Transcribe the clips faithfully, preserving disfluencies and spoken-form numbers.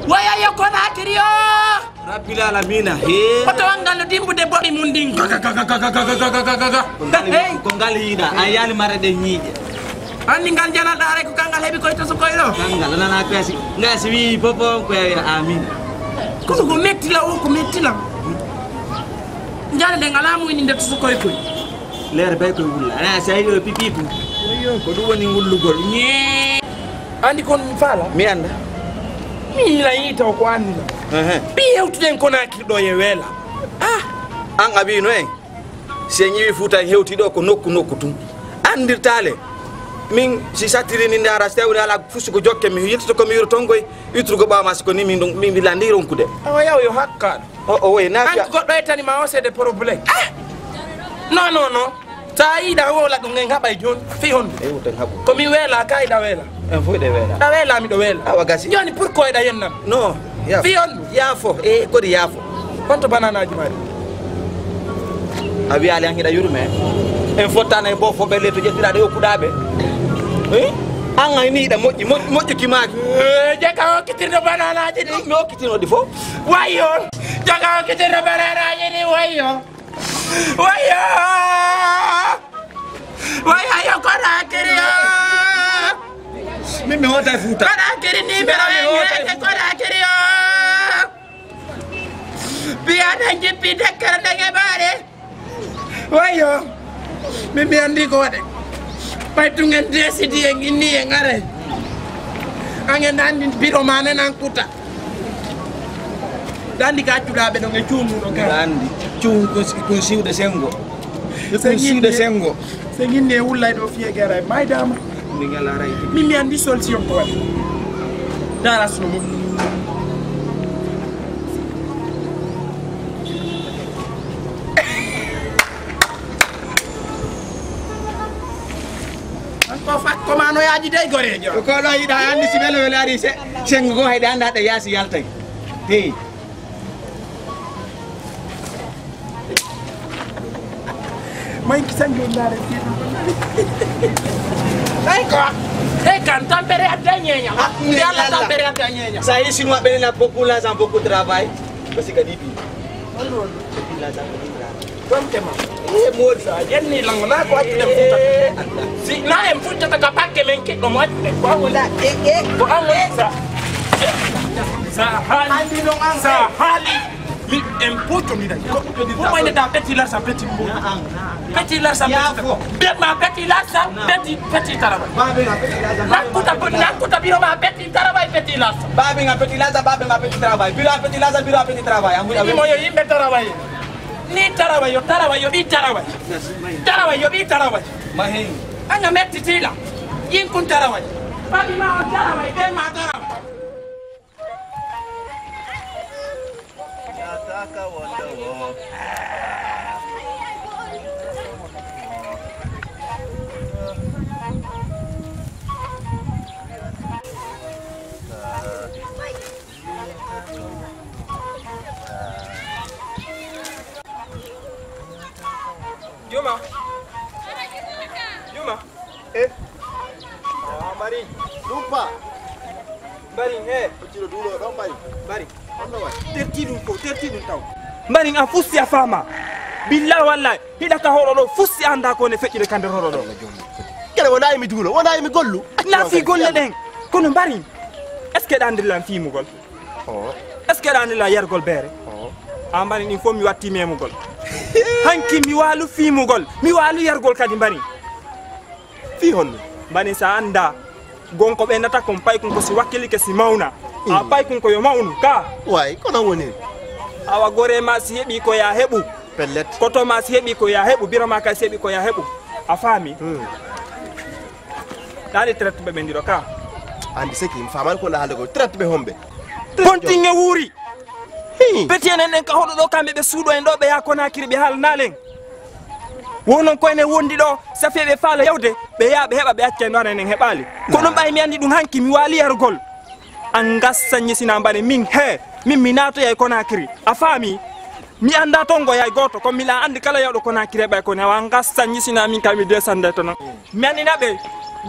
Waya yo Konakiri o. Rabbil alamina, he. Oto wanngal no dimbude boɗi mum ndin. Gaga, gaga, gaga, gaga, gaga, gaga, gaga. Ko ngal, hey, ko ngal yiɗa, a yaali mara ɗe ñiiƴe. Anndi ngal janalɗa aray ko kangal heɓi koye toso koye ɗo. Kangal nana ko yasi. Ngal si wi popo ko ya amin. Kono ko metti la o, ko metti la. Jana de ngala mo ini nde toso koye koye. Leer bay koye wulla. Ana si ayi ɗo pipi ɗum. Ko ɗum woni wullugol. Ñee. Anndi kon mi faala? Mi annda. Mi la yiita ko anndi la. Ehe. Ɓi hewtuɗen Konakiri ɗo ye weela. Ah. An a wi no en? Si en ƴeewi Fuuta en hewti ɗo ko nokku nokku tun. Anndirtaale. Min si sattiri ni ndaara si tawni ala fusu ko jokke mi yiltoto ko mi wiro ton koy. Itrugo ɓaama si ko ni min ɗum min mi landi ronkude. Awa yaw yo hakka. O o woy na. An goɗɗo etani ma o c'est des problèmes. Ah. Non, non, non. Sa yiɗa wowla ɗum en haɓay jooni. Fii honɗum? E wuten haɓu. Ko mi weela, ka yiɗa weela. En fof ɗe weela. Ɗa weela, miɗo weela. Awa gasi. Jooni, pourquoi ɗa yennam? Non, yaafo. Fii honɗum? Yaafo. E kodi yaafo. Honto bananaaji maari? A wiyaali an hiɗa yurme. En fottana e bofo ɓe le to ƴettiraɗe okkuɗaɓe. Eh? An ay ni hiɗa moƴƴi, moƴ-, moƴƴuki maaki. Eh, je ka okkitirɗo bananaaji ɗi. Mi okkitirno ɗi fof. Wayyo. Je ka okkitirɗo bananaaji ɗi, wayyo. Wayyo! Wayyo, yo Konaakiri yo! Min mi hoota e Fuuta. Konaakiri ni mi hoota e Fuuta. Konaakiri yo! Mbiyaɗen jippi dekkere nden e ɓaare. Wayyo! Min mi anndi ko waɗe. Ɓay tun en décidi en inni en are. An en anndi biro ma nen an kuta. Ɗa anndi ka accuɗaa ɓe ɗon e cuumuɗo ka. Mbiɗa anndi. Cuumu ko si-, ko siwde senngo. Ko siwde senngo. Sen inni e wullay ɗo fiye gera e maydama. Min alaa ray. Min mi anndi solution ko waɗi. Daras no mo. An ko fat ko ma no yaaji dey goreejo. Ko ɗo yiɗa anndi si welo welo ari se-, senngo goo hayɗa annda ɗo yaasi yaltay. Hey. May ki sanjo ndare fi. Ay ko. Ay kan tampere adda ñeña. Ah, ya Allah, tampere adda ñeña. Sa yi sinwa ɓe na beaucoup l'argent, beaucoup travail. Parce que dibi. L'argent, beaucoup travail. Ɗon tema. Eh, moodi. Sa yenni lango na ko accuɗen Fuuta. Eh, Allah. Si na en Fuuta ka pakke men kiɗɗo mo accuɗen. Ko an woni. Eh, eh. Ko an woni sa. Sa haali. Andi ɗon an. Sa haali. Mi en Fuuta mi dai. Ko, ko wayne ta petit l'argent, petit mbo. Petit l'argent, petit. Be ma petit l'argent, petit, petit travail. Babe nga petit l'argent. Nakkuta, nakkuta biro ma petit travail, petit l'argent. Babe nga petit l'argent, babe nga petit travail. Biro petit l'argent, biro petit travail. Amu, amu. Mo yo yimɓe travail. Ni taraway yo, taraway yo, ɓi taraway. Taraway yo, ɓi taraway. Ma hen. Anga metti tila. Yin kun taraway. Babi ma on taraway, ben ma taraway. Ya taka wanda wo. Juma. Juma. Eh. Ah, Mbari. Ɗum pa. Mbari, he. Hocciɗo duulo ɗon, Mbari. Mbari. Honno waɗi? Terti ɗum ko, terti ɗum taw. Mbari, a fusti a faama. Billa wallahi. Hiɗa ka hoɗo ɗo, fusti anda ko ne feƴƴude ka nder hoɗo ɗo. Kala wona e mi duulo, wona e mi gollu. Na fi golle ɗen. Kono Mbari, est-ce que ɗa anndi lan fiimugol? Oh. Est-ce que ɗa anndi lan yargol beere? Oh. A Mbari, ɗin fof mi watti memugol. Hanki mi waalu fiimugol, mi waalu yargol kadi Mbari. Fii honno? Mbari, sa annda, gonko ɓe nata kon paykun ko si wakkilike si mawna. A paykun ko yo mawnu, ka? Way, kono woni. Awa gore ma si heɓi ko ya heɓu. Pellet. Koto ma si heɓi ko ya heɓu, biro ma kay si heɓi ko ya heɓu. A faami? Hmm. Ɗaani traite ɓe ɓe ndiro ka. Andi seki, mi faamaani ko na haalde ko. Traite ɓe homɓe? Pontinge wuuri. Hi. Peti enen en ka hoɗo ɗo kamɓe ɓe suuɗo en ɗo ɓe yaa Konaakiri ɓe haalanaalen. Wo non ko enen wondi ɗo, safi ɓe faala yawde, ɓe yaa ɓe heɓa ɓe acca en ɗo hara enen heɓaali. Ko ɗum ɓay mi andi ɗum hanki mi waali yarugol. An gassa ñisina mbane min he, min mi naatoyay Konaakiri. A faami? Mi anndaa toon ngo yahay gooto, kono mbiɗa anndi kala yawɗo Konaakiri heɓay ko ne, awa ngassa ñisina min kay mi desande to noon. Mi anndina ɓe,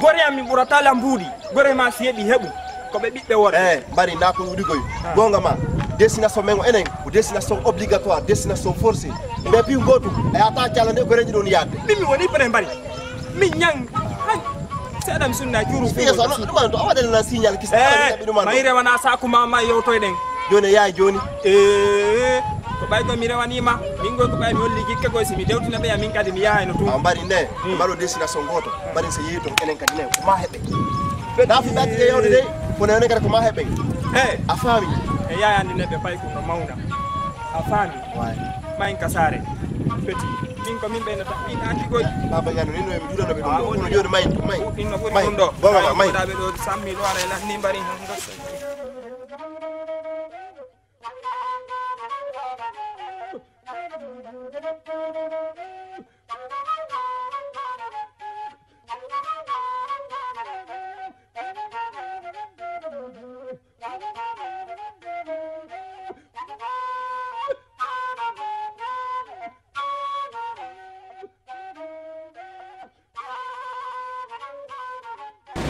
gore am mi ɓurata lambuuɗi, gore ma si heɓi heɓu, ko ɓe ɓiɓɓe worɓe. Eh, Mbari, na ko wuɗi koy. Ah. Goonga ma, destination men o enen, ko destination obligatoire, destination forcée. Mais piw gootu, a yahata calande goreeji ɗoon yaadde. Min mi woni prêt Mbari. Min ñang, han, seeɗa mi sunna juuru. Fiya so no ɗum to awaɗen na signal kis. Eh, awaɗen ɗum an. Mayre wana saku ma ma yewtoyɗen. Joni yaay joni. Eh, ko ɓay ko mi rewani ma. Min goy ko ɓay mi holli gikke goy si mi dewtina ɓe ya min kadi mi yahay no tum. A Mbari ne, hmm, mbaɗo destination goto. Mbari so yehi toon enen kadi ne ko ma heɓe. Na fi ɓe acci yewde de, kono enen kadi ko ma heɓe. Eh. A faami? E yaayande ne ɓe pay ko no mawna. A faami? Waay. Mayin ka saare. Feti. Min ko min ɓeyno taɓɓi anndi koy. Baba Ñaŋ, min no mi juulano ɓe ɗum ɗo. Kono jooni mayin, mayin. Ɗum no ɓuri ɗum ɗo. Goonga ma, mayin. Ɗaɓe ɗo sammi ɗo ara e lanni mbari han gasa.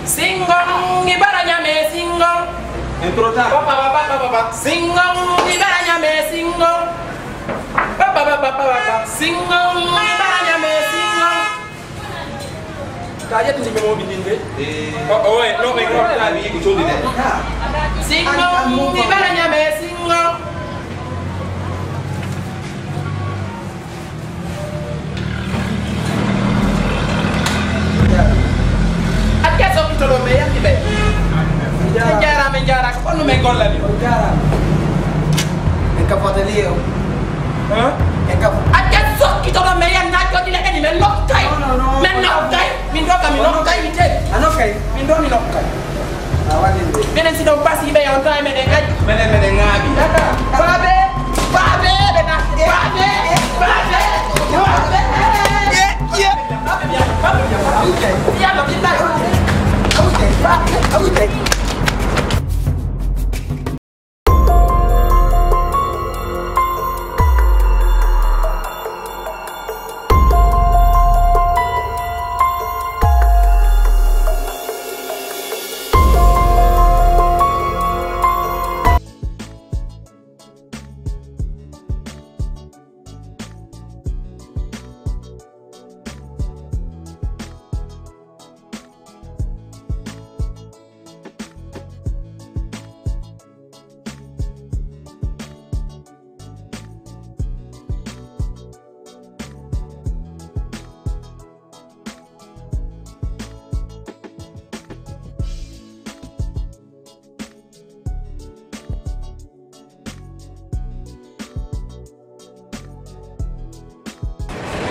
Singong ibara nyame singong. Intro ta. Papa papa papa papa. Singong ibara nyame singong. Papa papa papa papa. Singong ibara nyame singong. Ka yetndi ɓe mo ɓindinde. Eh. O o we no ɓe ko ta wi ko toldi de. Singong ibara nyame singong. Acca sokkito ɗo, mi yamɗi ɓe. En jaaraama, en jaaraaka. Honno men gollani? On jaaraama. En ka fotali o. Hein? En ka fo- Acca sokkito ɗo, mi yam na joddi le kadi, men nokkay. Non, non, non. Men nokkay. Min ɗo ka mi nokkay, mi te. A nokkay? Min ɗo mi nokkay. Minen si ɗon basi ɓe on tawi meɗen gaƴi. Minen meɗen ŋaaɓi. Baabe, baabe, ɓe na, baabe, baabe, baabe. Yalla, billahi.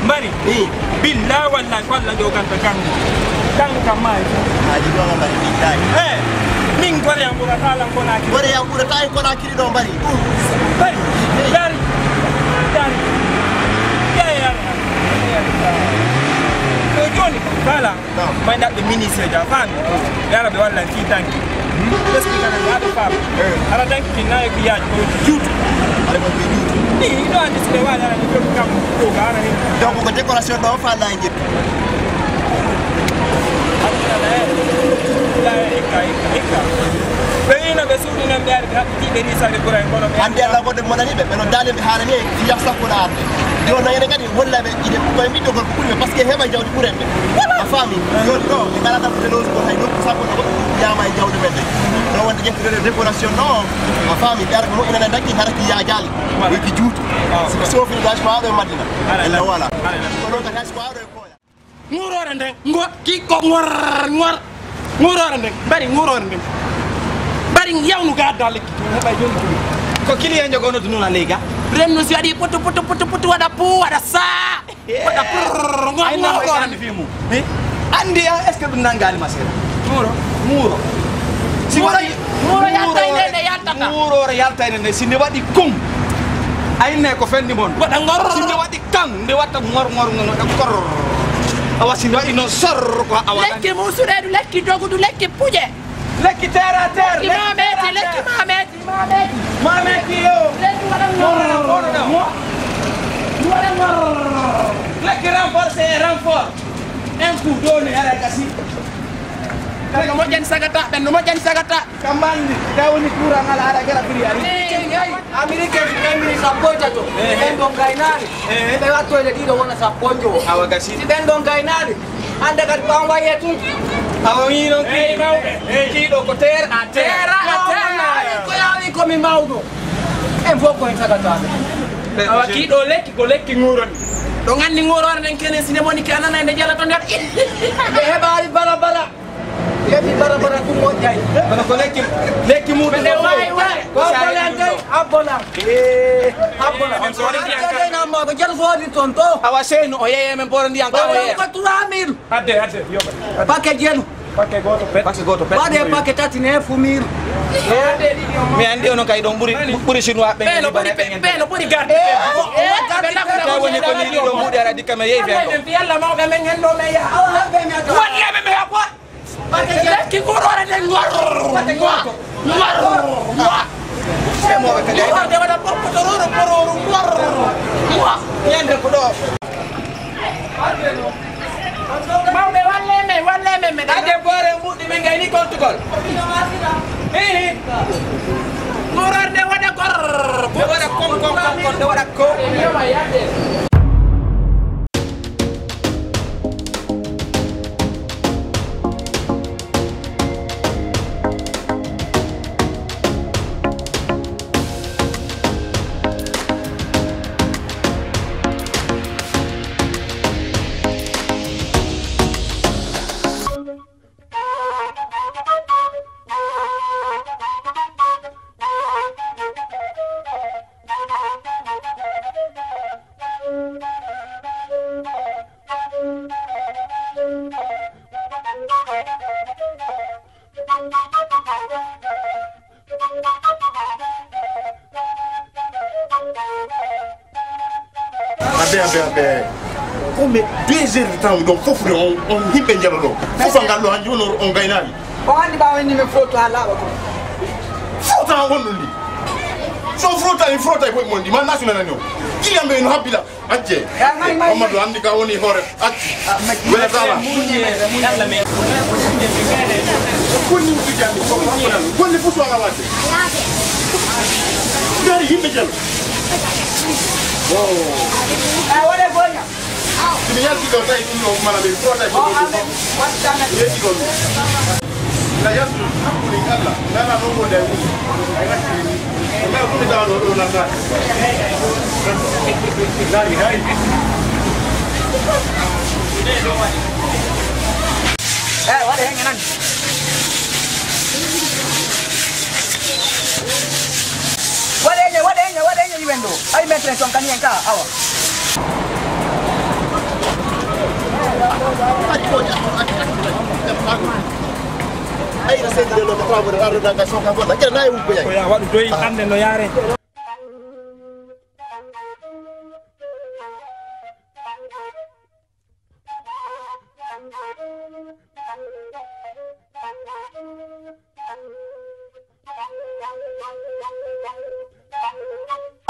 Mbari. Ii. Billa walla ko Allah joganta kanko. Kanko kam maayi. Aji ɗo mbari billahi. Eh, min gore am ɓurata lan Konakiri. Gore am ɓurata en Konakiri ɗo mbari. Mbari. Dari. Dari. Yaya. Ko joni kala. May ndaɗ ɓe ministre ja faami. Yara ɓe walla en fii danki. Explique na waɗa faami. Ara danki ki nayo ki yaaji ko juutu. Ara ko ki juutu. Ni no andi si ɓe wala ara ni ko kam ko gara ni. Donc ko décoration ɗo fa la ngi. Ɓe ina ɓe suuɗi nan ɓe ari ɓe haɓɓi tiɓe ni sare ɓura en kono ɓe. Andi Allah goɗɗo mo nani ɓe ɓe no dale ɓe harani e fiya sakko na arde. Yo na ene kadi wolla ɓe ide ko e ɓiɗɗo gorko ɓuri ɓe parce que heɓa jawdi ɓuren ɓe. A faami? Yo ɗo ɓe ngala ɗaɓɓude loge ko hay nokku sappo no goɗɗo yama e jawdi men de. No wonde ƴettude décoration no. A faami? Ɓe ara ko moƴƴina dakki hara ki yajali. Ɓe ki juutu. Sofini dash ko aɗo e Madina. Ella wala. Ko ɗon ka dash ko aɗo e koya. Ŋuuroore nden ngo kikko ŋor ŋor. Ŋuuroore nden mbari ŋuuroore nden. Mbari yawnu ga adda lekki. Heɓa joni ko kiliyan jogo no tununa leyga. Remnu si waɗi putu putu putu putu waɗa pu waɗa sa. Waɗa prrrr ngo ŋuuroore nden. Fi mu. Andi ya est-ce que ɗum nangali ma seeɗa? Ŋuuro. Ŋuuro. Si waɗi ŋuuro yaltayne nde yaltata. Ŋuuroore yaltayne nde si nde waɗi kum. Ayne ko fendi mon. Waɗa ŋor. Si nde waɗi Kan nde watta ŋor ŋor ŋor ŋor kor. Awa si nde waɗi noon sor ko awa. Lekki muusuɗeeɗu, lekki dogudu, lekki puƴe. Lekki terre à terre. Lekki maameeti, lekki maameeti. Maameeti yo. Lekki waɗa ŋor. Mo. Waɗa ŋor. Lekki renforcé et renfort. Un coup doni ara gasi. Kala ko moƴƴani sagata, ɓen no moƴƴani sagata. Kamɓe anndi, tawi woni courant ngal haɗa gara firi ari. Amérique si ɓenndini sappo e tato, ɓen ɗon gaynaani, ɓe wattoyde ɗiɗo wona sappo e jowo. Awa gasi. Si ɓen ɗon gaynaani, annda kadi ko an waye tun. Awa wi noon kii mawɓe, kiiɗo ko terre à terre. Terre à terre. Ko yaawi ko mi mawɗo. En fof ko en sagataaɓe. Awa kiiɗo lekki, ko lekki ŋuuroni. Ɗo nganndi ŋuurore nden kene, si nde moni ke a nanay nde jala to nder. Ɓe heɓaali bala bala. Heɓi barabara ɗum moƴƴay. Kono ko lekki, lekki muɗum. Nde wawi wawi. Ko abbolan dey, abbolan. Eh. Abbolan. On so waɗi ndiyan ka. Dey namma ko jal so waɗi toon to. Awa seyno o yeeye men boro ndiyan ka o yeeye. Ko trois mille. Adde, adde, yo. Paquet jelu. Paquet gooto pet. Paquet gooto pet. Waɗe paquet tati ne fumiiru. Mi anndi onon kay ɗon ɓuri, ɓuri chinois ɓen. Ɓe no ɓuri, ɓe no ɓuri garde. Tawi woni ko ni ɗiɗo mbuuɗi ara dikka mi yeeyi fen ɗo. Yalla mawɓe men hen ɗo men yaha. Wallahi men mi yaha. Lekki gurore de ngor. Ngor. Ngor. Ngor. De waɗa porpotororo pororo ngor. Ngor. Ñande ko ɗo. Mawɓe, walle men, walle men, meɗen. Ade boore mbuɗɗi men gayni kontugol. Hihi. Ngoror de waɗa kor. De waɗa kon, kon, kon, kon, de waɗa ko. Abe, abe, abe. Comme deux heures de temps, donc, fof, on, on, himɓe jalo ɗo. Fof, ngal ɗo, hanji on, on gaynaali. O anndi ɓaawo inni men foto haa laaɓa ko. Foto haa wonno ndi. So foto, en foto e koye mon ndi, ma national ni o. Kiyam ɓe no habbila. Acce. Mamadou anndi ka woni hoore. Acce. Wela tala. Konni uddijami. Konni fusu ala wadde. Dari yimɓe jalo. Oh. Ay, waɗe goña. Simi yalti ɗo tawi ɗum ɗo mala ɓe fota ko ɗo ɗum. Yetti ɗo ɗum. Na yaltu hakkude Allah nana ɗo ko day woni. Ay waɗi ni. Ngal ko mi dawa ɗo ɗo nata. Dari hari. Eh, waɗe hen nan. Waɗeñe, waɗeñe, waɗeñe iwen ɗo. Ay, maître, ton kan yen ka, awa. Ay, na sedi de lo ko fa mo da da ka so ka ko da ke na yu ko ya. Ko ya waɗu doyi hande no yaare.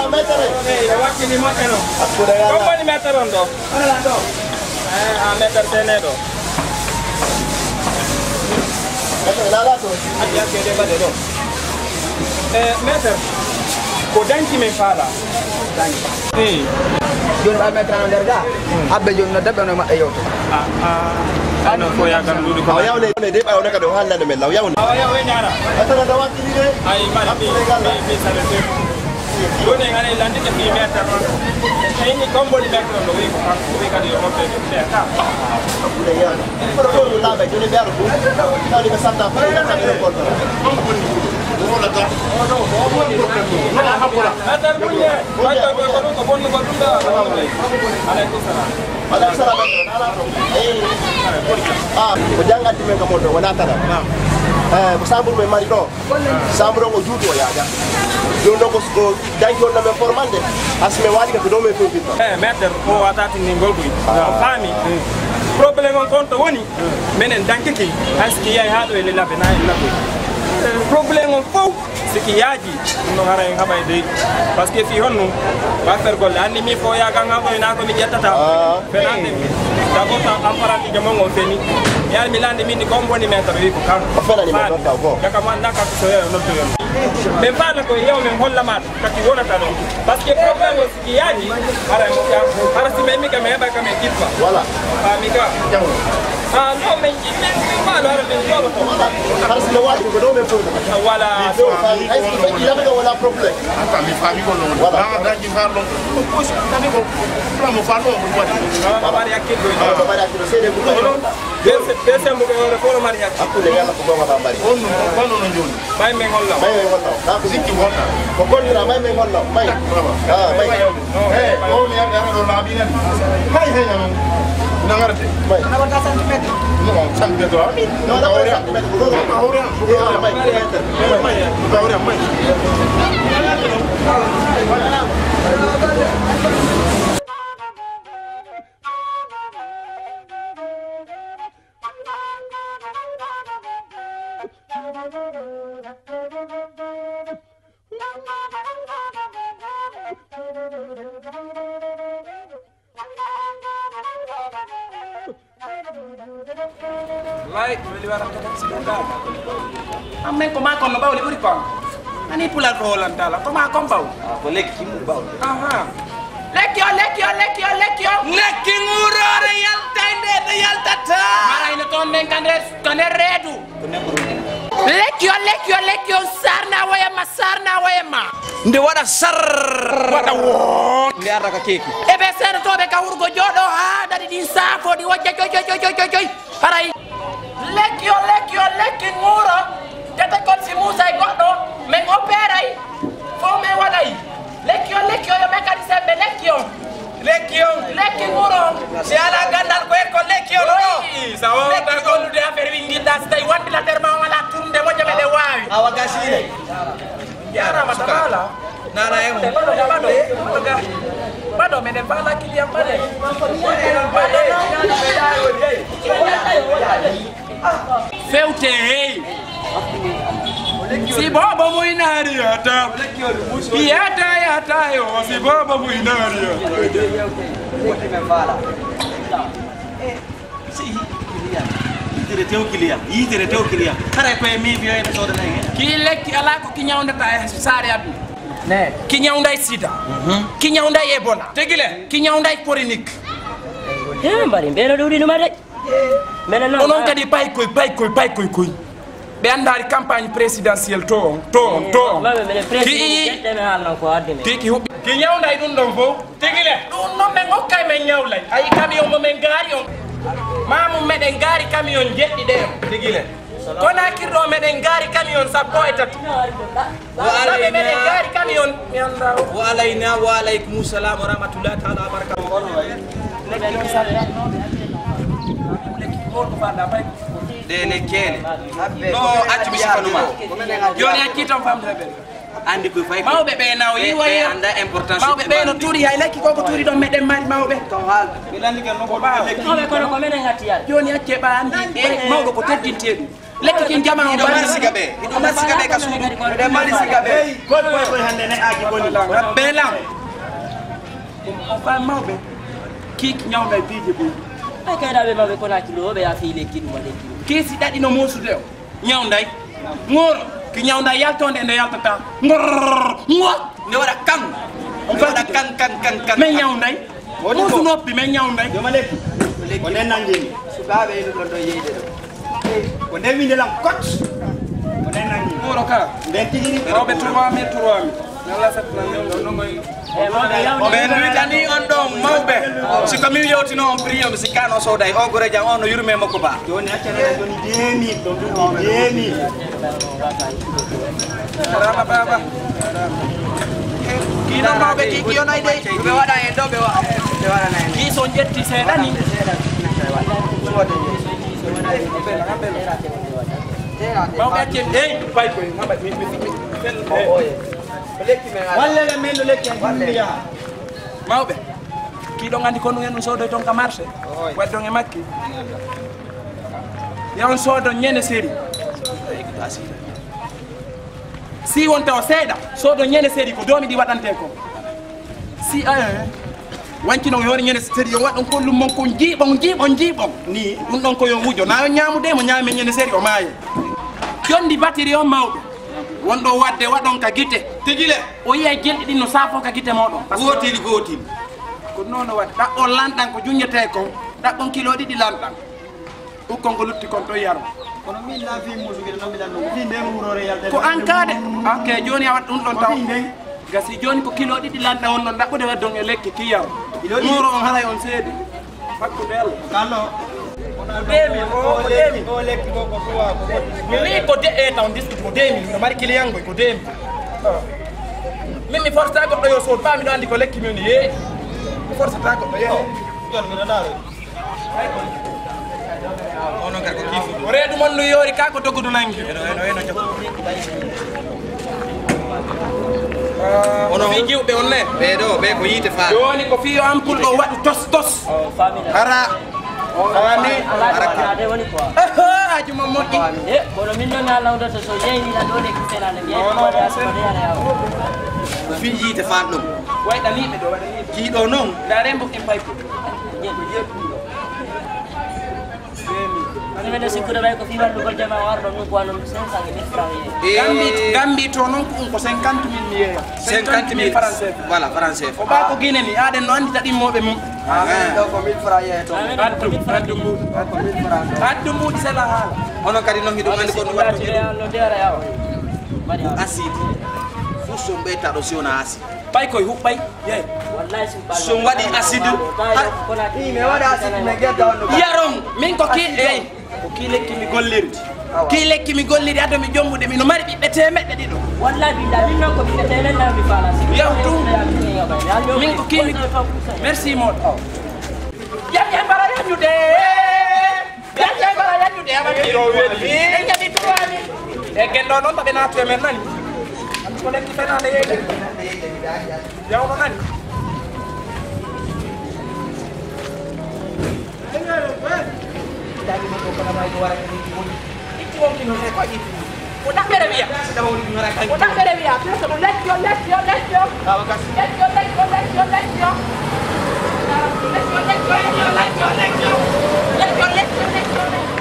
Metere. Eyi, o wakkili moƴƴa noon. Hakkude Yalla. Ko woni metere on ɗo? Oɗo lan ɗo. Eh, a metere tene ɗo. Metere lala to. Addi hakke de mbaɗe ɗo. Eh, metere, ko danki min faala. Danki. Eyi. Jooni ɓay metere no nder ga. Abbe jooni no debbe no maɓɓe yewto. Ah, ah. Ano ko ya kan dudu ko. Awa yawle ne de ɓay on kadi o haalnano men law yawle. Awa yaw e ñaara. Metere da wakkili de. Ay, mari mi, mi, mi sare te. Joni en ari landinde fii metere on. En ni komboli metere on, o wi ko kanko, o wi kadi yo hoɓɓe metere. Hakkude Yalla. Kono ɗo no laaɓa, joni ɓe ara ɗum. Tawde ɓe satta ko ɓe satta ko. Metere Muñe, ɓay ko, ko, ko ɗum ko bonnugol ɗum ɗo. Aleykum salam. Aleykum salam. Eyi. Ah, ko jangatti men kam on ɗo, wona tan. Naam. Eh, ko saburu men mari ɗo. Sambro ko juuti o yaaja. Ɗum ɗo ko, ko danki on no men formande. Asme waɗi ka ko ɗo men fewti. Eh, meter ko wata tinni ngol ɗum. Ah. O faami. Problème on kon to woni. Menen dankiki. Aski yaay haa ɗo e lelaɓe na e lelaɓe. Problème on fof siki yaaji. Ɗum no hara en haɓay dey. Parce que fii honno. Wa fer golle. Anni mi fo yaagan haɓoy na ko mi ƴettata. Ah. Fenande mi. D'abord, tan appareil jamon on feni. Yar mi lande min ko boni meter wi ko kan. O fenani mo ɗon taw ko. Yaka man naka ko so yo noddo yon. Ɓe faala ko yew men holla ma kadi wonata ɗon. Parce que problème o siki yaaji, ara mo ka, ara si men mi ka me ba ka me kippa. Voilà. Faami ka. Jaw. Ah, non, men jiɓɓe, men faalo ara men jolo ko. Voilà. Parce que le waji ko ɗo men fof. Voilà. Ay, si ɓe ƴami ɗo wala problème. Ata mi faami ko non. Voilà. Na daji fa ɗon. Ko ko si tabi ko. Plan mo fa ɗon ko waɗi. Ah, bari hakkille. Ah, bari hakkille. Seede ko. Deuxième, deuxième mo ko wala fo mari hakkille. Hakkunde Yalla ko gonga ba mari. On no ba no no joni. Ɓay men holla. Ɓay men holla. Na ko sikki wonta. Ko contrat, ɓay men holla. Ɓay. Ah, ɓay. Eh, o mi yadda ɗo laabi nan. Ɓay he non. Nangarde. May. Ana wata centimètre. Non, centimètre, ah. Non, non, centimètre. Ko hawri, ko hawri, may. May, may. Ko hawri, may. Lay, weli wara ko tan si ɗum dal. Ammen ko ma kon no ɓawli ɓuri kon. Ani pular ko holantala, ko ma kon ɓaw. Ah, ko lekki mu ɓaw. Aha. Lekki o, lekki o, lekki o, lekki o. Lekki ŋuurore yaltay nde, nde yaltata. Maray no toon men kan res-, kan reedu. Lekki o, lekki o, lekki o, sarna woyema, sarna woyema. Nde waɗa sar, waɗa woo. Nde arra ka keeki. E ɓe seeɗotooɓe ka wurgo jooɗo haa daɗi ɗin saafo ɗi wojja joy, joy, joy, joy, joy, joy. Haray. Lekki o, lekki o, lekki ŋuuro. Tete kon si Muusa e goɗɗo, men opeeray. Fof men waɗay. Lekki on, lekki on, yo mécanicien ɓe lekki on. Lekki on. Lekki nguro. Si alaa ganndal ko ekko lekki on ɗo. Wi, sa wawata gollude affaire wi ngiɗɗa, si tawi ventilateur ma on alaa tournude moƴƴa meɗen waawi. Awa gasii. Jarama tabala. Nana e mo. Baɗo, baɗo, baɗo, baɗo, meɗen faala client baɗe. Fewte hey. Si bobo muy nari yata. Yata, yata yo, si bobo muy nari yata. Yitere tew kiliya, yitere tew kiliya. Kara ko e mi biyo e soda na. Ki lekki ala ko ki ñawndata e saare aduna. Ne. Ki ñawnday sida. Mhm. Ki ñawnday ebola. Tegile. Ki ñawnday chronique. He, mbari mbeno ɗuɗi numa de. Menen noon, onon kadi paykoy, paykoy, paykoy koy. Ɓe anndaali campagne présidentielle to on, to on, to on. Maɓɓe, minen président, kii, ƴetten haalno ko addi men. Kii ki huɓɓi. Ki ñawnday ɗum ɗon fof. Tigi le. Ɗum noon men okkay men ñawlay. Ayi camion mo men gaari on. Maamum meɗen gaari camion jeɗɗi ɗe on. Tigi le. Kono kirɗo meɗen gaari camion sappo e tati. Wa alaina, wa alaina wa alaikum salam wa rahmatullahi ta'ala wa barakatuh. Ɗe lekkele. No accu mi sifanuma. Joni acci tan famde ɓe. Andi ko fay. Mawɓe ɓe naw yi waye. Anda importance. Mawɓe ɓe no turi hay lekki koko turi ɗon meɗen mari mawɓe. Ko haal. Ɓe landi ken no ko lekki. Mawɓe kono ko menen hatti yar. Joni acce ɓa andi. Mawɗo ko teddinte ɗum. Lekki kin jama on. Hiɗo mari siga ɓe. Hiɗo mari siga ɓe ka suudu. Hiɗo mari siga ɓe. Koy, koy, koy, hande ne aji boni. Ɓe lam. On fami mawɓe. Kii ki ñawda e piiji boy. Ɓe kayɗa ɓe mawɓe kona kilo, ɓe ya fi lekki ɗum, lekki ɗum. Kii si ɗaɗi no muusude o. Ñawday. Ŋooro. Ki ñawda yaltonde nde yaltata. Ngorr. Ngo. Nde waɗa kan. Nde waɗa kan, kan, kan, kan. Men ñawday. Woni ko? Muusu noppi, men ñawday. Joma lekki. Ko nden nanngini. Sukaaɓe e ɗum ɗon ɗo yeyde ɗo. Ko nden winde lan kot. Ko nden nanngini. Wuro ka. Nden tigi ni. Rewɓe trois mille, trois mille. Yalla sat nan ɗon ɗon ɗon. Ɓe witani on ɗon mawɓe. Si ko min yewtino on priyo, mi sikkano sooday. O gore jam, on no yurme makko ba. Joni accana joni deux mille, ɗon ɗum deux mille. Rama baba. Kii noon mawɓe kii, kii on ay dey. Ɓe waɗa en ɗo, ɓe wa-, ɓe waɗana en. Kii so jetti seeɗa ni. Mawɓe acce, ey, pay koy, mawɓe, mi, mi, mi, mi, fel, eh. Wallere men no lekki en. Wallere. Mawɓe, kii ɗon anndi ko ɗum en ɗum soodoy toon ka marché. Oy. Waɗi ɗon e makki. Yo on soodo ñene seri. Si won tawa seeɗa, soodo ñene seri ko doomi ɗi waɗante ko. Si, eh, wanci non yoore ñene seri yo waɗ on kollum mon ko jiiɓon, jiiɓon, jiiɓon. Ni, ɗum ɗon ko yo wujo. Na yo ñaamude mo ñaami ñene seri o maaye. Jondi batiri on mawɗo. Wonɗo waɗde waɗon ka gite. Tigi le. O yiya jelɗi ɗin no saafo ka gite mooɗon. Gootil, gootil. Ko noon o waɗi. Ɗaɓɓon lanɗan ko juññetee kon. Ɗaɓɓon kilo ɗiɗi lanɗan. Ɓukkon ko lutti kon toon yaro. Kono min na fii muusude no mbiɗa ɗum. Fii ndeen wuurore yalde. Ko an kaade. Ok, jooni a waɗ ɗum ɗon taw. Ko fii ndeen. Gasi jooni ko kilo ɗiɗi lanɗan on ɗon ɗaɓɓude waɗde on e lekki ki yaro. Kilo ɗiɗi. Wuuro on haray on seedi. Hakkunde Allah. Kallo. Ko deux mille, o, ko deux mille. O lekki ko, ko trois, ko footi. Mi wi'i ko de-, e taw diskit ko deux mille. Miɗo mari client ngoy ko deux mille. Min mi forsa goɗɗo yo sood, ɓaa miɗo anndi ko lekki mi woni yeeɗi. Mi forsata goɗɗo yo. Jon, miɗo ndaaro. O reedu mon ndu yoori ka ko dogudu nangi. Ono fii giwɓe on ne? Ɓee ɗo, ɓee ko yiite faa. Ɗo woni ko fii yo ampul ɗo waɗu tos tos. Hara. Hara ni. Hara. Aha, ajuma moƴƴi. Kono min noon a lawdata so yeeyni la ɗo de kiselale. Ko fii yiite faa ɗum. Wayɗaniiɓe ɗo, waɗaniiɓe. Kii ɗo noon. Ndaa rembo en paypo. Semaine de sikkude ɓay ko fii wallugol jama o arɗo ɗum ko wano cinq cent mille francs yeeya. Gambi, Gambi to noon ko ɗum ko cinquante mille mi yeeya. Cinquante mille francs CFA. Voilà, francs CFA. O ɓaa ko Guinée ni, aɗen no anndita ɗimmooɓe mum. Amin ɗo ko mille francs yeeya to. Addu, addu mbuuɗi. Ko mille francs. Addu mbuuɗi sela haala. Onon kadi noon hiɗum anndi ko ɗum waɗtude ɗum. Acide. Fof so ɓeyta ɗo si wona acide. Pay koye huɓɓay, yeey. So waɗi acide, mi waɗa acide, mi gedda on no yaron, min ko ki, eey, ko ki lekki mi gollirdi. Ki lekki mi golliri, ado mi jommude, mino mari ɓiɓɓe teemeɗɗe ɗiɗo. Wallahi billahi, min noon ko ɓiɓɓe teemeɗɗe mi faala. Yaw tu. Min ko ki mi, merci moɗo. Yam yam bara yañude. Yacce bara yañude aman ɗo weeli. En jaɓi trois mille. E gen ɗo noon taɓe naatu e men nani. Ko lekki fenaande yeeyde. Yawno nani. Daɗi mo ko kana may ko wara ko ni woni. Itti wonki noon e ko itti. Ko ɗaɓɓere wiya. Ko ɗaɓɓere wiya. Feeto ɗo lekki o, lekki o, lekki o. Awa gas. Lekki o, lekki o, lekki o, lekki o. Lekki o, lekki o, lekki o, lekki o, lekki o. Lekki o, lekki o, lekki o, lekki o.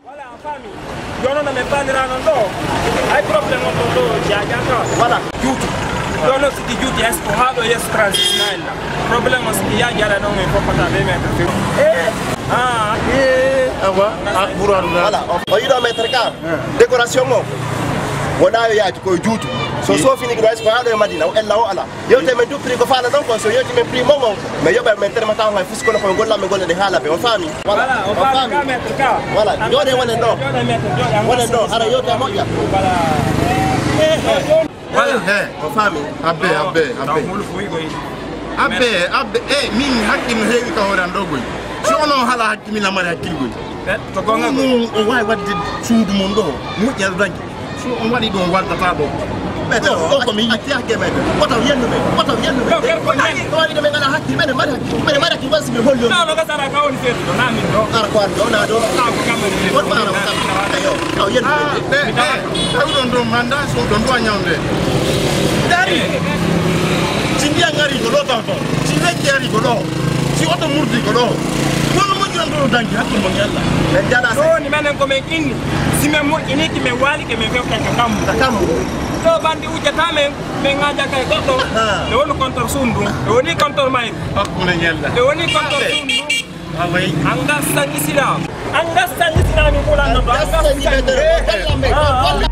Voilà, a faami. Jooni noon min paandiraa noon ɗo. Hay problème on ɗon ɗo jaajaa tawa. Voilà. Juuti. Ɗo noon siki juuti, est-ce que haa ɗo yeeso transition en la? Problème on siki yaaji aɗa noon min foppata ɓe men. Eh. Ah. Eh, awa. Ah, ɓuraɗo na. Voilà, o, o yiɗo mètre carré. Eh. Décoration o. Wona yo yaaju ko juutu. So, eh, soofini ko ɗo, est-ce que haa ɗo e Madina, o ella o ala. Yewte men du prix ko faala ɗon ko, so yewti men prix mon on, mais yoɓe men termata on hay fus kono koye golla men golle ɗe haala ɓe, on faami? Voilà, on faami. Voilà, jooɗe wonen ɗo. Wonen ɗo, hara yewte moƴƴa. Voilà. Voilà. He, on faami? Abbe, abbe, abbe. Abbe, abbe, eh, min hakkil no heewi ka hoore an ɗo goy. Si ono hala hakkil min lamari hakkil goy. Eh, to gonga goy. Ɗum o waawi waɗde suudu mon ɗo, moƴƴa ɗo dañde. So on waɗi ɗum, wardata ɗo. Ɓe ɗo, o ko min yitti hakke men. Woto yennu men, woto yennu men. Ɗo kadi ko nani. Ɗo waɗi ɗo men ngala hakke, men mari hakke, men mari hakke, wasi ɓe holli on. Ɗo no gasara ka woni seeɗa ɗo, na min ɗo. Ara ko an ɗo, na ɗo. Ka ko kamma ni. Won ko ara ko kamma. Ayo, aw yennu men. Ah, ɓe, ɓe, tawi ɗon ɗo manda, so ɗon ɗo ñawde. Dari. Si ndiyan ngari ko ɗo taw to. Si lekki ari ko ɗo. Si oto murdi ko ɗo. Kono mo ñondo dangi hakkil mo ñalla. Ɓe jala. Ɗo ni menen ko men inni. Si men moƴƴiniki, men waalike, men fewta ka kammu. Ka kammu. Ɗo bandi wujjata men, men ŋaaja kay goɗɗo. Aha. Nde woni kontor suundu. Nde woni kontor mayru. Hakkunde ñalla. Nde woni kontor suundu. Away. An gassan Islam. An gassan Islam, mi ɓulan no ɗo. An gassan Islam. Ah.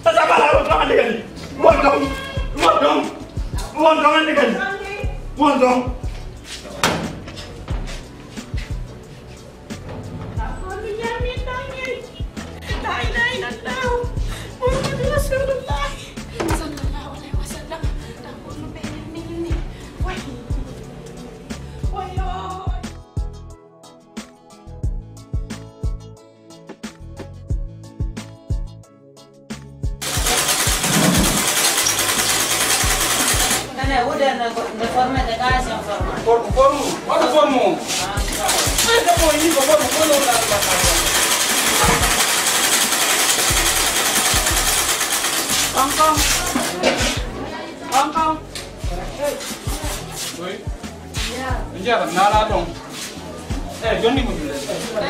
Tata Bala, won ton hannde kadi. Won ton. Won ton. Won ton hannde kadi. Won ton. Ko mi ñaami ɗon en. La ilaha illallah. Muhammadu Rasulullah. Sallallahu alaihi wasallam. Ko no ɓe ñaamini. Wayi. Wayo. Forme, forme, waɗu forme o. Ay, debbo o yii ko forme, ko no wona ɗum. Kong, kong. Kong, kong. Wi. Jara, nala ɗon. Eh, jonni mo julle.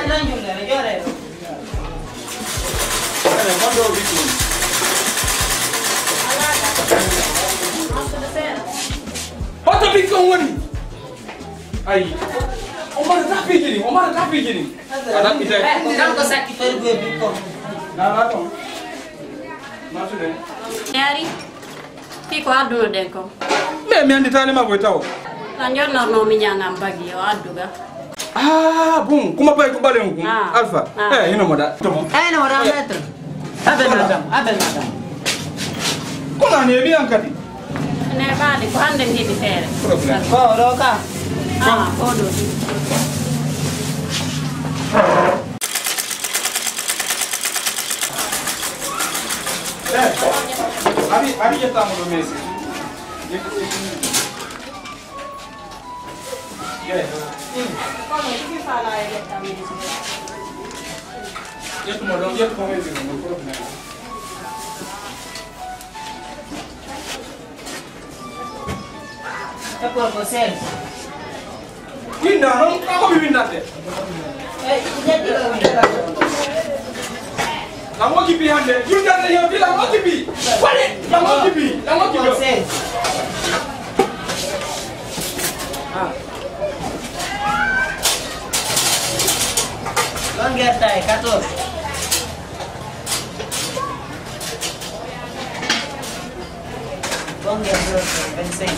Nan julle, jore. Ene, gonɗo o bikko woni. Hoto bikko woni. Ayi. O mara tapiji ɗin, o mara tapiji ɗin. A ɗaɓɓitay. Kanko sakki fergo e bikko. Nala ɗon. Masude. Yari. Fii ko addunoɗen kon. Mais mi annditaali ma koy taw. Ko jonnornoo mi ñaŋam bagi o adduga. Ah, bon, kuma bay ko ɓalen kun. Ah. Alpha. Ah. Eh, hino mo da. Tomo. Eh, no, da, maître. Abe madame, abe madame. Ko nani e ɓiyan kadi? Ne ɓaade ko hannde ngiɗi feere. Problème. Ko ɗo ka. Ah, ko ɗo. Eh, ari, ari ƴettaama ɗo, mais si. Eh. Ƴettumo ɗon, ƴettumo, mais si, no problème. Winda noon, ko mi windante. Lango kipi hannde, windante yo bi lango kipi. Wale, lango kipi, lango kipi. Longueur taille, quatorze. Longueur vingt-cinq.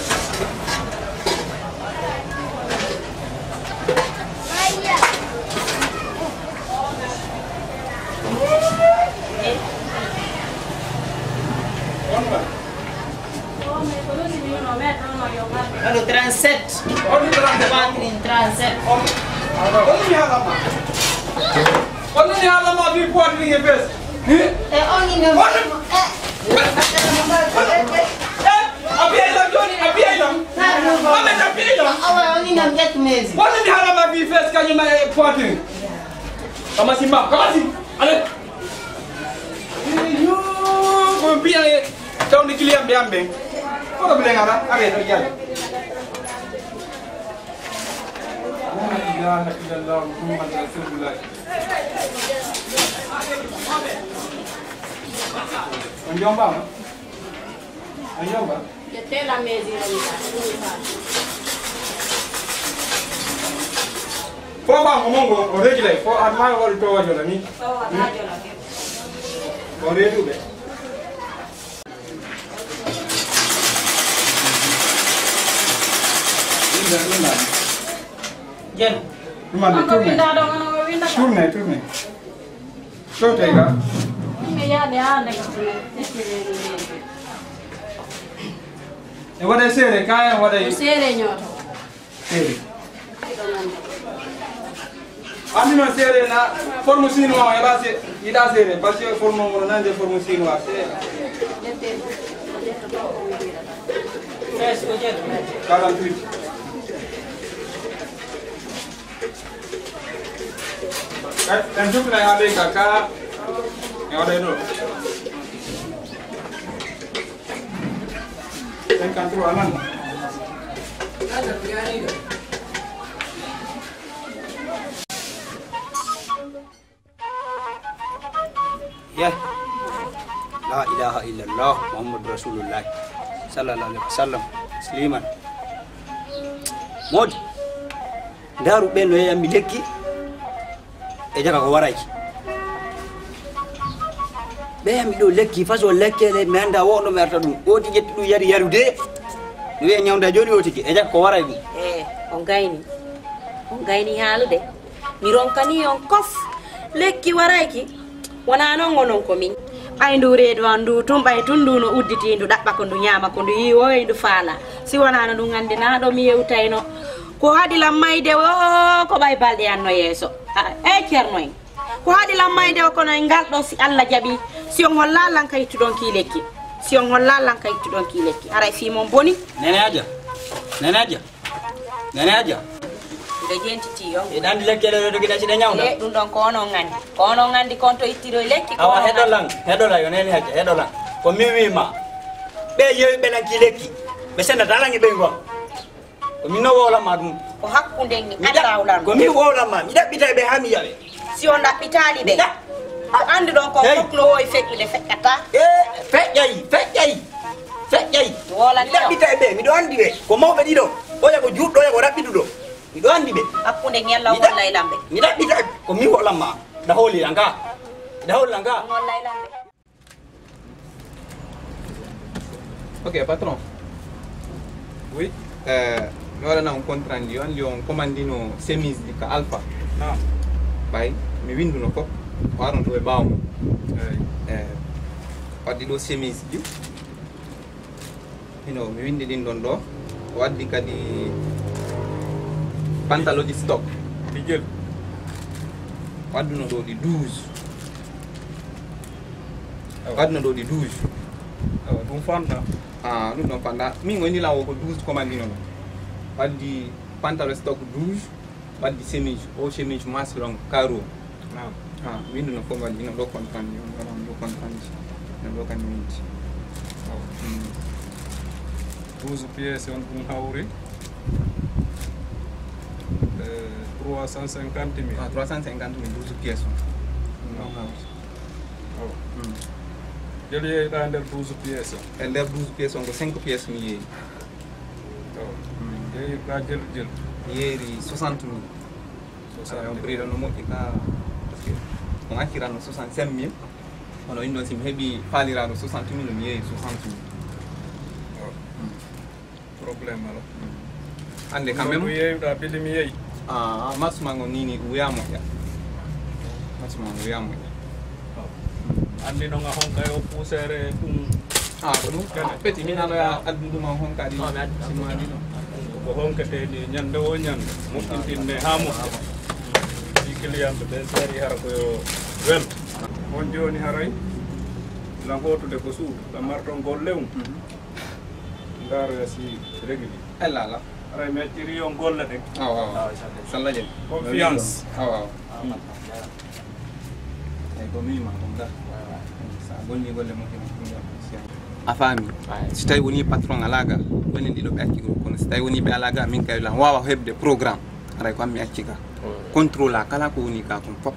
Allo, trente-sept. Poitrine, trente-sept. On mi haalama. On mi haalama fii poitrine e fees. E on ina. A biyay lan jooni, a biyay lan. Mohamed, a biyay lan. Awa, on ina ƴettu mezi. On mi haalama fii fees kañum e poitrine. Kamasi ma, kamasi. Allez. Yo, ko mbiya e tawde client ɓe am ɓen. Kono ɓe ngara, are to jale. La ilaha illallah Muhammad Rasulullah. On jombaama? On jomba? Fo ba mo mongo o régler fo arma wol to wajola ni. O redu be. Jen. Ɗum anndi, tourne. Tourne, tourne. Ɗo tawi ka. E waɗa seere, ka e waɗa seere ñooto. Seere. Anndi noon seere na forme chinois o heɓa se-, yiɗa seere, parce que forme o nande forme chinois seere. Quarante-huit. En, en jubinay haa ley ka, ka, e waɗay ɗo. Cinquante-trois nan. Yeh. La ilaha illallah Muhammadu Rasulullah sallallahu alaihi wasallam. Sliman. Modi. Ndaru ɓe no yeyammi lekki. E jaga ko warayki. Ɓe yami ɗo lekki, façon lekkele, mi annda wo no mi arta ɗum. Oti ƴetti ɗum yari yarude. Mi wiya ñawnda joni o tigi, e jaga ko waray ɗum. E, on gayni. On gayni haalude. Mi ronkani on kof. Lekki warayki. Wona noon onon ko min. Ɓay ndu reedu an ndu tun, ɓay tun ndu no udditi, ndu ɗaɓɓa ko ndu ñaama, ko ndu yiwoyi, ndu faala. Si wonano ɗum, anndi na ɗo mi yewtayno. Ko haɗi lan mayde o, ko ɓay balɗe an no yeeso. A, e Ceerno en. Ko haɗi lan mayde o, kono e ngal ɗo, si Alla jaɓi, si on holla lan ka ittuɗon ki lekki. Si on holla lan ka ittuɗon ki lekki. Haray fii mon boni. Nene Aja. Nene Aja. Nene Aja. Nde jentiti yo. E ɗan lekkele ɗo dogi ɗacci ɗe ñawda. E ɗum ɗon ko onon nganndi. Ko onon nganndi kon to ittiɗo e lekki. Awa heɗo lan, heɗo lan yo Nene Aja, heɗo lan. Ko mi wi ma. Ɓe yewi ɓe lan ki lekki. Ɓe sendata lan e ɓe ngon. Ko min no wowlan ma ɗum. Ko hakkunde ni mi ɗa-, Allah wowlan ko min wowlan ma. Mi ɗaɓɓitay ɓe haa mi yawe. Si on ɗaɓɓitaali ɓe, mi ɗa-, ko annduɗon kon hey, fof no wowi feƴƴude, feƴƴata. E feƴƴay, feƴƴay, feƴƴay. Mi wowlan mi ɗaɓɓitay ɓe, miɗo anndi ɓe. Ko mawɓe ɗiɗo, oya ko juutɗo, oya ko raɓɓiɗuɗo. Miɗo anndi ɓe. Hakkunde ni Allah mi ɗa-, wowlan ɓe. Mi ɗaɓɓitay ko min wowlan ma. Ɗa hooli an ka. Ɗa hooli an ka. Wowlan ɓe. Ok, patron. Oui. Eh, mi waɗana on compte rendu. Yo anndi on commandino chemise ɗi ka Alpha. Naam. Ɓay, mi winnduno fof. Waɗon ɗo e ɓaawo mum. Eyi. Eh, waddi ɗo chemise ɗi. Hino, mi winndi ɗin ɗon ɗo. Waddi kadi pantalon ɗi stock. Ɗi jel. Wadduno ɗo ɗi douze. Awa. Wadduno ɗo ɗi douze. Awa, ɗum fanɗa. Ah, ɗum ɗon fanɗa. Min o indi lan o ko douze commandino ɗum. Waddi pantalon stock douze, waddi chemise. O chemise maslon carreau. Naam. Ah, windu no fof waddi, ino ɗo compte rendu, ino ɗo compte rendu. Ino ɗo kan winndi. Awa. Mm. Douze pièces on ɗum hawri, eh, trois cent cinquante mille. Ah, trois cent cinquante mille, douze pièces on. Non, non. Oh. Hmm. Jel yeeyɗa nder douze pièces on? E nder douze pièces on ko cinq pièces mi yeeyi. Oh. Hmm. Yeeyirɗa jel jel? Mi yeeyri soixante mille. Soixante mille. Awa, on prix ɗon no moƴƴi ka, parce que on accirano soixante-cinq mille. Kono inɗon si mi heɓi faaliraaɗo soixante mille, mi yeeyi soixante mille. Oh. Hmm. Problème alaa. Hannde quand même. Ko yeeyuɗaa bili mi yeeyi. Ah, match ma ngo nini ɗum wiya moƴƴa. Match ma ngo wiya moƴƴa. Anndi noon a honka yo puuseere ɗum. Ah, ko ɗum? Ah, peti, min ano ya addu ɗum a honka ɗi. Non, mais addu. Sima ɗi ɗo. Ko honketee ni ñande o ñande. Moƴƴintinne haa moƴƴa. Si client ɓe seeri hara ko yo wel. On jooni haray lan hootude ko suudu, lan marton golle um. Mhm. Ndaar si regli. Ella ala. Aray mi acciri on golla de. Awa, awa. Awa, inchallah. Salla jen. Confiance. Awa, awa. Ay, ko min ma ɗum da. Sa golli golle mo kino ɗum da. A faami? Ay. Si tawi woni patron alaa ga, woni ɗiɗo ɓe acci ɗum. Kono si tawi woni ɓe alaa ga, min kay lan waawa heɓde programme. Aray ko an mi acci ga. Mm. Contrôle a kala ko woni ga kon fof.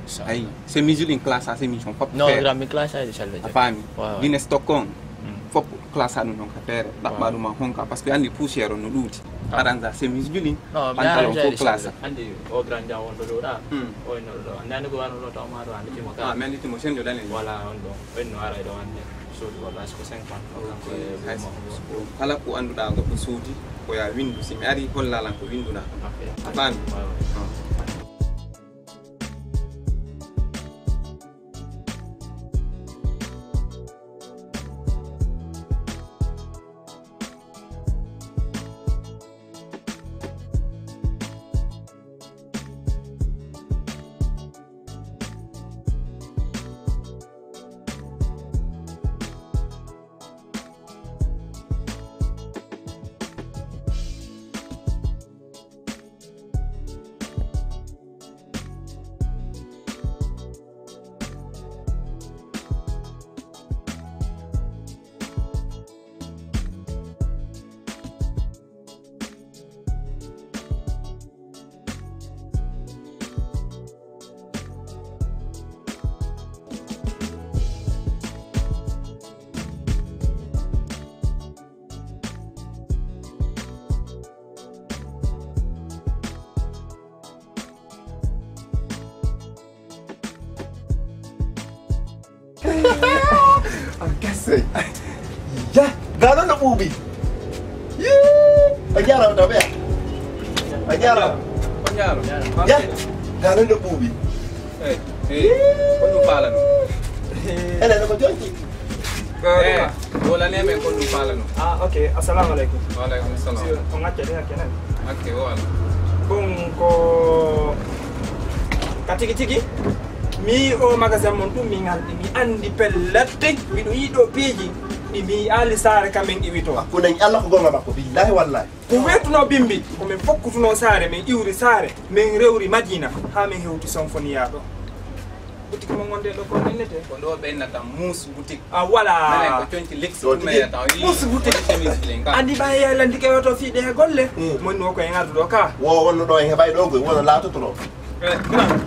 Inchallah. Ay, c'est musulin classe, c'est mission fof. Non, faire. Grand, mi classe ay de salve. A faami? Ouais, ouais. Dine stock on. Mm. Fof classe ɗum ɗon ka feere. Ɗaɓɓa ɗum a honka, parce que anndi poussière on no ɗuuti. Ah. Aranza chemise juli, non, mi pantalon arrange fof de classe. Anndi o grand jam wonɗo ɗo ɗa. Hmm. O inno ɗo. Anndi, anndi ko wano ɗo taw ma ɗo, anndi timo ka. Ah, mi anndi timo, sen joɗani. Voilà, on ɗo. O inno ara ɗo, anndi. Soodi walla est-ce que cinquante, ok, kanko e hay mo. So, kala ko annduɗaa goɗɗo soodi, ko ya winndu. Si mi ari, holla lan ko winnduɗaa. Ok. A faami? Ouais, ouais. Ah. Am gasay. Ya, gaano no ɓuuɓi. Yee, a jaaraama taw ɓeya. A jaaraama. Ko jaaro. Ya, gaano no ɓuuɓi. Ey, ey, ko ɗum faalano? Enen ko jonti. Eh, wala ne men ko ɗum faalano? Ah, ok. Assalamu alaikum. Wa alaikum salam. Monsieur, on ngacca de hakke nan. Hakke o ala. Bon, ko ka tigi tigi, mi o magasin mon ɗum mi ngalɗi, mi anndi pellet, miɗo yiɗo piiji ɗi mi yi'aali saare ka men iwito. Hakkunde Allah ko gonga makko, billahi wallahi. Ko weetuno bimbi, ko min fokkutuno saare, min iwri saare, min rewri Madina, haa min hewti Sonfoniya ɗo. Boutique mo ngonde ɗo ko nennete? Ko ɗo ɓennata Mousse Boutique. Ah, voilà. Minen ko coñci Lex. Ɗo tigi. Minen taw yi Mousse Boutique. Chemise ɗin ka. Andi ɓay yalla ndike woto fiɗe e golle. Mm. Mon wo ko e ngardu ɗo ka. Wo wonno ɗo e heɓay ɗo goy, wono laatoto ɗo. Eh, grand.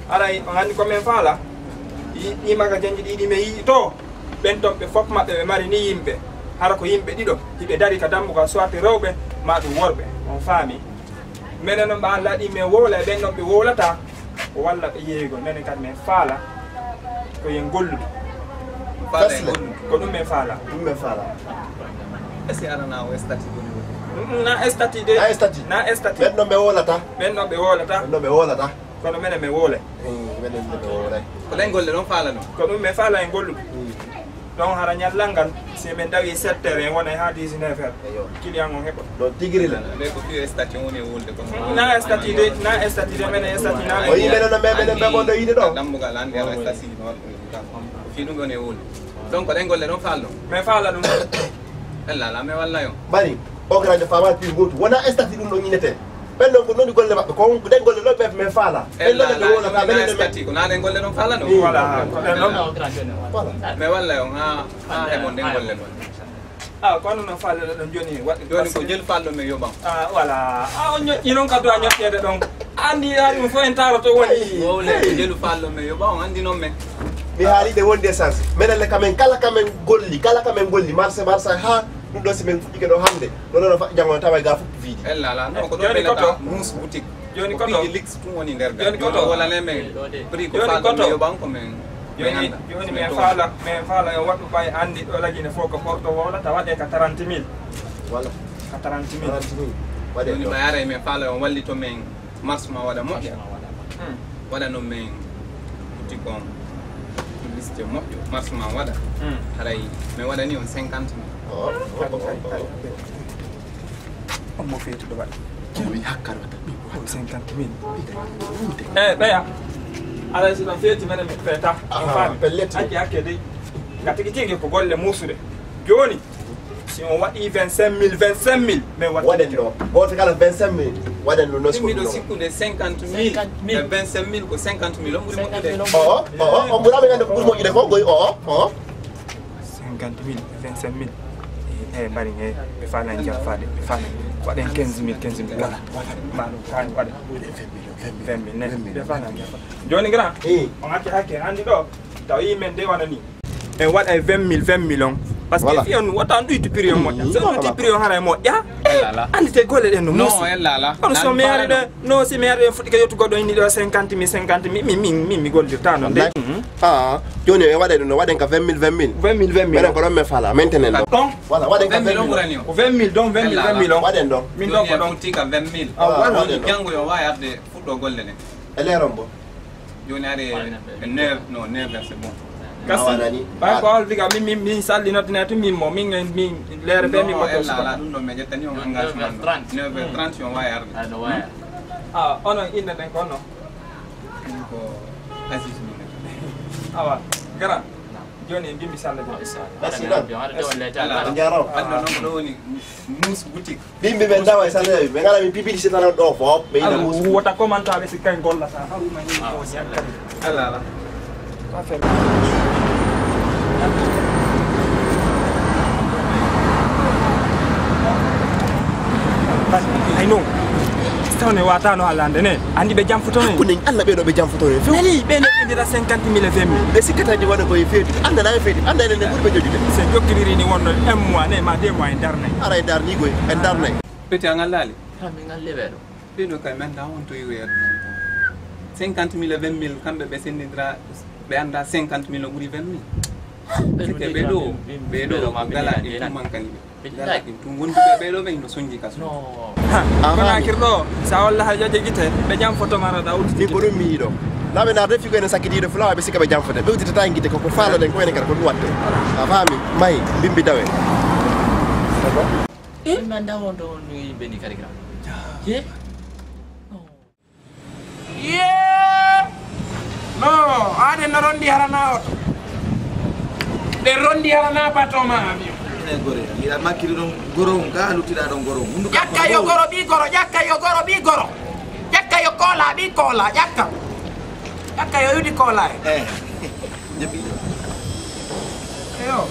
Aray, on andi ko men faala. Yi, ɗi magasin ji ɗiɗi men yi to. Ɓen ton ɓe fof maɓɓe ɓe mari ni yimɓe. Hara ko yimɓe ɗiɗo. Hiɓe dari ka dambugal soit rewɓe, ma ɗum worɓe. On faami. Menen noon ɓe Allah ɗi men wowla e ɓen noon ɓe wowlata. Walla ɓe yeeygol, menen kadi men faala ko yen gollude. Faala e Fasle. Gollude. Ko ɗum men faala. Ɗum men faala. Est-ce que arana o statut woni woni? Mm, na statut de. Na statut. Na statut. Ɓen ɗon ɓe wolata. Ɓen ɗon ɓe wolata. Ɓen ɗon ɓe wolata. Kono menen men wole. Mm, menen men wole. Ko ɗen golle ɗon faala ɗum? Ko ɗum men faala en gollude. Mm. Ɗon hara ñallal ngal, si men dawi sept heures, en wonay haa dix-neuf heures. Eyo. Client on heɓa. Ɗo tigiri la. Nde ko fiyo statut woni e wulde kono. Na statut de, na statut de, menen statut na. O yimɓe noon ɓe, ɓe, ɓe, ɓe gonɗo yiide ɗo. Dambugal andi ala statut noon. Ko fii ɗum woni e wulde. Donc, ɗen golle ɗon faala ɗum. Men faala ɗum. Ella la, men walla yo. Bari, o ko radio faamaade pii gootu. Wona statut ɗum ɗo ñinnetee. Ɓen ɗon ko noni golle maɓɓe, ko ɗen golle ɗon ɓe men faala. Ɓen ɗon ɓe wona ka ɓen ɗon ɓe. Ko na ɗen golle ɗon faala ɗum. Voilà, ko ɗen ɗon. Voilà. Mais walla on ha ha heɓon ɗen golle ɗon. Ah, kono no faale ɗon joni waɗi. Joni ko jelu fallo men yoɓan. Ah, voilà. Ah, on ñoƴƴi noon ka dowa ñoƴƴeede ɗon. Andi ari ɗum fof en taroto woni. Wowle ko jelu fallo men yoɓan, on andi noon men. Mi haali de wonde essence. Menen le kamen kala kamen golli, kala kamen golli, marché, marché ha ɗum ɗo si men fuɗɗike ɗo hannde. Ɗo ɗo no fa-, janngo no tawa ga fof. Ella la, non, ko ɗo joni ɓe koto. Nata Mousse Boutique. Joni ko koto. Piiji Lix tun woni nder ga. Joni koto. Wala ne men. Prix ko joni faala koto. Men yoɓan ko men. Joni, men anda. Joni men faala, men faala yo waɗu ɓay andi ɗo lagine fof ko porto wowlata waɗe ka trente mille. Voilà. Ka trente mille. Trente mille. Waɗe joni ɗo. Ɓay aray men faala yo wallito men. Mars ma waɗa moƴƴa. Hmm. Waɗa noon men boutique on publicité moƴƴo. Mars ma waɗa. Hmm. Haray mi waɗani on cinquante mille. Oh, oh, oh, oh. On mo feetuɗo waɗa. Ko mi hakkar waɗa. Ko cinquante mille. Eh, ɓeya. Alay si ɗon feeti menen mi feeta. Ah, on faami. Pellet. Hakke, hakke dey. Nga tigi tigi ko golle muusuɗe. Jooni. Si on waɗi vingt-cinq mille, vingt-cinq mille, mais waɗi waɗen ɗo. Gooto kala vingt-cinq mille. Waɗen ɗo no ɗum miɗo sikkude cinquante mille. Cinquante mille. E vingt-cinq mille ko cinquante mille on ɓuri moƴƴude. O, o, o, on ɓuraɓe gande ko ɓuri moƴƴude fof, goy, o, o, o. Cinquante mille, vingt-cinq mille. Eh, eh, mbari, eh, ɓe faala en jam faade, ɓe faala en. Waɗen quinze mille, quinze mille, voilà, voilà. Mbaɗo, kaani waɗa. Vingt mille, ne, ɓe faala en jam faade. Jooni, grand, eh, on acca hakke, anndi ɗo, taw yimɓe nde wona ni. En waɗa e vingt mille, vingt mille on. Parce que voilà. Fiyon wota on ɗoyti prix on moƴƴa. Mm, so on ɗoyti prix on haray moƴƴa. Ella la. Anndite golle ɗen no muusi. Non, ella la. Kono so mi ari ɗo, non, si mi ari ɗo fuɗɗike yettu goɗɗo inni ɗo cinquante mille, cinquante mille, min, min, min mi gollirta noon de. Wallahi. Mhm. Ah, jooni en waɗay ɗum no waɗen ka vingt mille, vingt mille. Vingt mille, vingt mille. Minen ko ɗon men faala, maintenen ɗon. Ɗon? Voilà, waɗen ka vingt mille. Ko vingt mille, donc vingt mille, donc vingt mille on. Waɗen ɗon. Min ɗon ko ɗon. Futti ka vingt mille. Ah, waɗen ɗon. Janngo yo waawi arde fuɗɗo golle ɗen. E leeron bo. Jooni ari e neuf, non, neuf heures, c'est bon. Kasi, awa nani. Ɓay ko hol diga min, min, min salli noddinay tun min mo, min, min, min leere be min mo to suba. Ɗum ɗo mi ƴettani on engagement ɗo. Neuf heures trente. Neuf heures trente, si on waawi arde. Ah, no waawi arde. Ah, onon innde nden ko honno? Min ko Aziz min. Awa, grand. Jooni en mbimbi salla jam. Merci, grand. Merci. Aduna noon ko ɗo woni Mousse Boutique. Bimbi men dawa e salla jam. Ɓe ngala min publicité tan ɗo fof. Ɓe ina Mousse. Wota commentaire si kay gollata. Haruna ni ko siyan kadi. Ala, ala. Affaire. Ay non. Stone watano halande ne. Andi ɓe jam foto ne. Hakkunde en Allah ɓeɗo ɓe jam foto ne. Few. Nani ɓe ne ɓendira cinquante mille e vingt mille. Ɓe sikkata ni wona koye feetu. Anda na e feetu. Anda enen ne ɓuri ɓe jojude. Se jokkiriri ni wonno un mois ne ma deux mois en darnay. Ara en darni goy. En darnay. Peti an Allah ali. Ha min Allah ɓeɗo. Ɓeɗo kay men da on to iwe aduna. Cinquante mille e vingt mille kamɓe ɓe sendindira ɓe anda cinquante mille no ɓuri vingt mille. Ɓe sike ɓe ɗo ɓe ɗo gala e tumankani ɓe. Billahi. Ɗum wonduɓe ɓeɗo ɓe no sonji kaso. No. Ha, a faami? Konakiri ɗo, sa walla ha jaje gite, ɓe jam foto mara da udditi. Min ko ɗum mi yiɗo. Laɓe na refi ko ene sakki ɗiɗo fulawa ɓe sikka ɓe jam foto. Ɓe udditata en gite ko, ko faaloɗen ko ene kadi ko ɗum watte. A faami? Mayi, bimbi dawe. D'accord? Eh? Min nanda on ɗo on yimɓe ni kadi gra. Ye? Yee! No, aɗen no rondi harana oto. Ɗen rondi harana bato ma avion. Ne gore, yiɗa makkiri ɗon goro on, ka luttira ɗon goro on. Mundu ka ƴakka yo goro, ɓi goro, ƴakka yo goro, ɓi goro. Ƴakka yo kola, ɓi kola, ƴakka. Akka yo yudi kolay. Eh. Jaɓi. Eyo.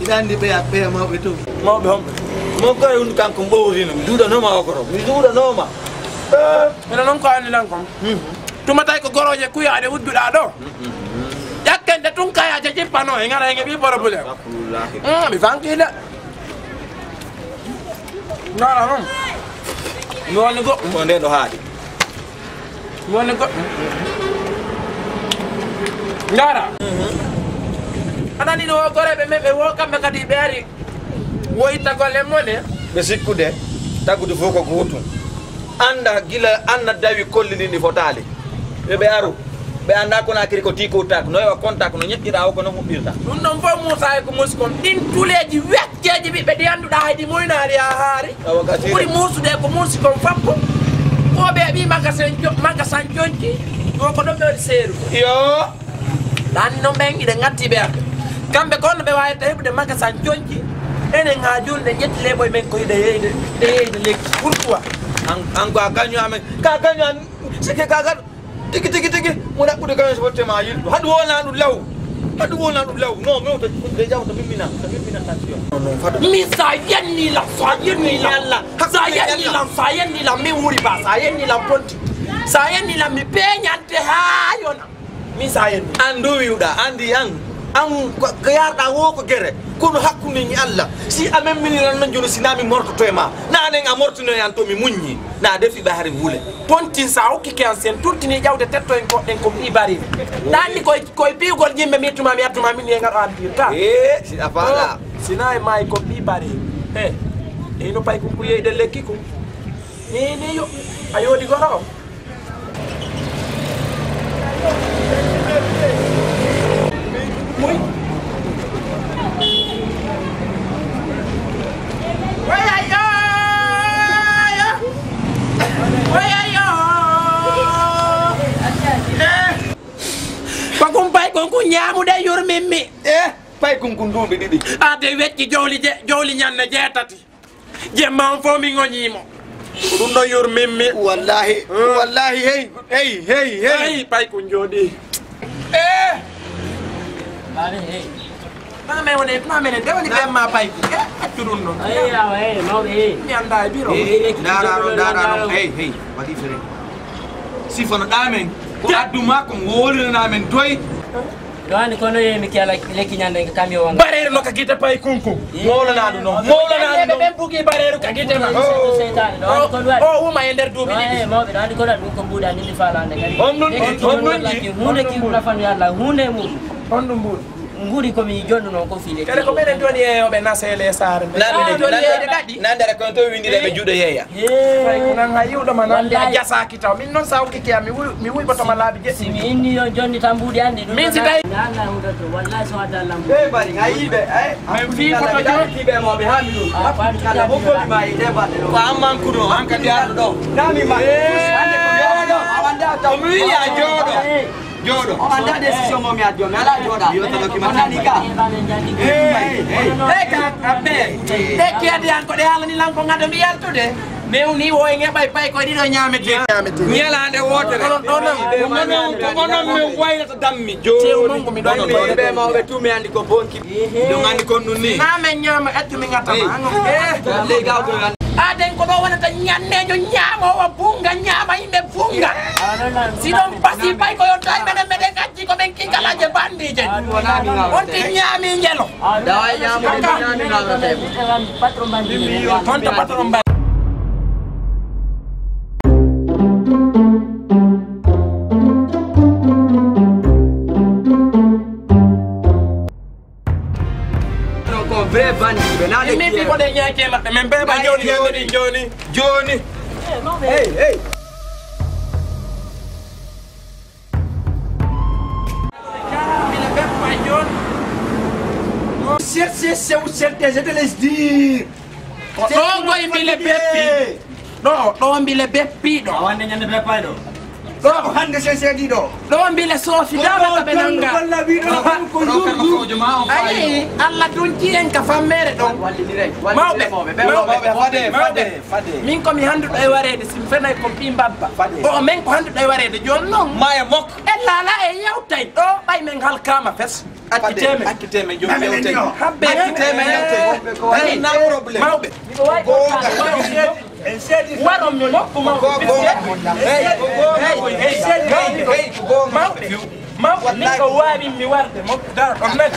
Ina anndi ɓeya, ɓeya mawɓe to. Mawɓe homɓe? Mo koye un kanko mbowrino. Mi duuɗanooma o goro. Mi duuɗanooma. Eh. Ina noon ko anndi lan kon. Hmm. Tuma tawi ko gorooje kuyaɗe udduɗaa ɗo. Hmm, hmm, hmm. Ƴakkente tun kayaje jippano e ngara e ngeɓi problème. Astaghfirullah. Hmm, mi fanki de. Ngara non. Mi woni goɗɗum. Ko nde ɗo haaɗi. Mi woni goɗɗum. Ngara. Anani no goreɓe men ɓe wo kamɓe kadi ɓe ari. Woytagol e mone. Ɓe sikkude tagude fof ko gootum. Annda gila Anna dawi kolli ɗin ɗi fotaali. Yo ɓe aru. Ɓe annda Konaakiri ko tiikuutaako. No ewa kontaako, no ñeɗɗiraa o, ko no fuɗɗirta. Ɗum ɗon fof Muusaa e ko muusi kon. Ɗin tuleeji wecceeji ɓiɓɓe ɗi annduɗaa hay ɗi moynaali haa haari. Awa gasii. Ɓuri muusude ko muusi kon fappo. Ko ɓe ɓii magasin jo-, magasin jonci. Ɗo ko ɗon ɓe waɗi seeru. Yo. Ɗaani noon ɓen iɗen ngaddi ɓe arɓe. Kamɓe ko honno ɓe waawirta heɓude magasin jonci? Enen haa jooni ɗe ƴetti leeɓoy men ko hiɗe yeyde, ɗe yeyde lekki. Pourquoi? An, an ko a gaño amen. Ka gaño an, sikke ka gaɗo. Tigi, tigi, tigi. Mo ɗaɓɓude gaño so wotte ma yildu. Haɗu wona ɗum law. Haɗu wona ɗum law. Non, mais wota, wota, wota mimmina. Wota mimmina tension. Non, non, fado. Min sa yenni lam, sa yenni lam. Yalla. Sa yenni lam, sa yenni lam, min wuri ba, sa yenni lam ponti. Sa yenni lam, mi peñante haa yona. Min sa yenni. An du wiwɗa, andi an, an ko, ko yarɗa wo ko gere, kono hakkunde ni Allah. Si a memmini ran non jono si na mi mortoto e ma. Na anen a mortino e an to mi muññi. Na defi ɓe hari wule. Pontin sa hokki ke an sen turtini ƴawde tetto en ko, en ko mbi bari. Ɗanni koy, koy piugol yimɓe mi tuma mi attuma min e ngaɗo an dirta. Eh, si a faala. Oh, si na e maayi ko mbi bari. Eh, e no pay ko ko yeyde lekki ko. Ni, ni yo, a yodi goro. Ko kum pay kon ku ñaamude yurmimmi. Eh, pay kun kun duuɓi ɗiɗi. Ade wecci jowli je, jowli ñanne jeetati. Jemma on fof mi ŋoñii mo. Ko ɗum ɗo yurmimmi. Wallahi, hmm. Wallahi, hey, hey, hey, hey. Hey, pay ko jooɗi. Eh! Mami, hey. Mami, woni, mami, ne, de woni bemma pay. Eh, accu ɗum ɗon. Hey, awa, hey, mawɓe, hey. Mi annda e biro. Hey, hey, ndaara ɗo, ndaara ɗo. Hey, hey, waɗi fere. Sifono ɗamen, ko addu ma, ko wolirana men doy. Ɗo hannde kono yehi mi kela lekki ñande ko camion wanga. Bareeru no ka gite pay kunku. Mawlanaɗo no, mawlanaɗo no. Ɓen bugi bareeru ka gite ma. Seytaane, ɗo hannde kono waɗi. O uma e nder duuɓi ɗiɗi. Mawɓe, ɗo hannde kono waɗi ɗum ko mbuuɗa, min mi faalaande kadi. On ɗum, on ɗum. Huunde ki nafan yo Allah, huunde e muɗum. On ɗum mbuuɗi. Nguri ko mi jonnuno ko fii lekki. Kadi ko menen joni yeeyoɓe nasele saare nde. Nande, nande, nande, nande, ko to windire ɓe juuɗo yeeya. Hey. Fay ko nan hay yiwɗo ma nan de a jasaaki taw. Min noon sa hokkike am, mi wuy-, mi wuyɓoto ma laabi jeɗɗi. Si mi inni yo jonni tan mbuuɗi anndi ɗum. Min si tawi. Nde Allah huutoto, wallahi so wadda Allah mbuuɗi. Hey, bari, hay yiɓe, ay. Men fii foto joni. Tiɓe mo ɓe haami ɗum. Kala mo golli ma e nde baɗɗe ɗo. Ko amman kuɗo, an kadi arɗo ɗo. Nami ma. Hande ko jooɗo. Awanda taw. Ko mi wiya jooɗo. Jooɗo. O anndaa décision mo mi addi o, mi alaa jooɗa. Yo tawa ki o nani ka. Hey, hey, hey. Hey, ka, ka, be. Ɗe kiyadiyankoɗe haalani lan ko ngado mi yaltude. Newni wo e ngeɓay pay koye ɗiɗo ñaamete. Ñaamete. Ñalaande wootere. Onon ɗo non. Ko onon, ko onon min waylata dammi. Tew mongo mi ɗon. Dammi ɓe mawɓe tu mi anndi ko bonki. Ɗum anndi kon ɗum ni. Na men ñaama accu mi ngatta ma. Hey. Eh. Ley gawto. Aden ko ɗo wonata ñanneejo ñaamoowo bunga ñaama yimɓe bunga. Si ɗon pasi pay ko yonta e meɗen meɗen acci ko men kinkalaje bandiije. On ti ñaami njelo. Dawa e ñaamude mi ñaami ngawrata e. Tonto patron mbaɗi. Ko vrai bandit ɓe na. Min mbi ko ɗe ñaake maɓɓe, min ɓe ba joni, joni, joni, joni. Hey, hey. Cherchez, c'est où cherchez, je te laisse dire. Ko ɗo koye mbile beppi. Ɗo, ɗo mbile beppi ɗo. A wande ñande beppay ɗo. Ɗo ko hannde se seedi ɗo. Ɗo mbele soofi dama ka ɓe nanga. Walla wiɗo ko ɗo karma ko juma on fayi. Ayi, Allah donki en ka fammere ɗo. Mawɓe, mawɓe, fade, fade, fade. Min ko mi handuɗo e wareede, si mi fenay ko ɓi mbabba. Fade. O men ko handuɗo e wareede, jooni non. Maya mok. E lala e yewtay ɗo, ɓay men halkama fes. Accitee men. Accitee men, jooni yewtay. Habbe. Accitee men, yewtay. Hey, na problème. Mawɓe. Waron mi mokku mawɓe. Hey, hey, hey, hey, hey, mawɓe. Mawɓe, min ko waawin mi warde mokku dara ɗon men.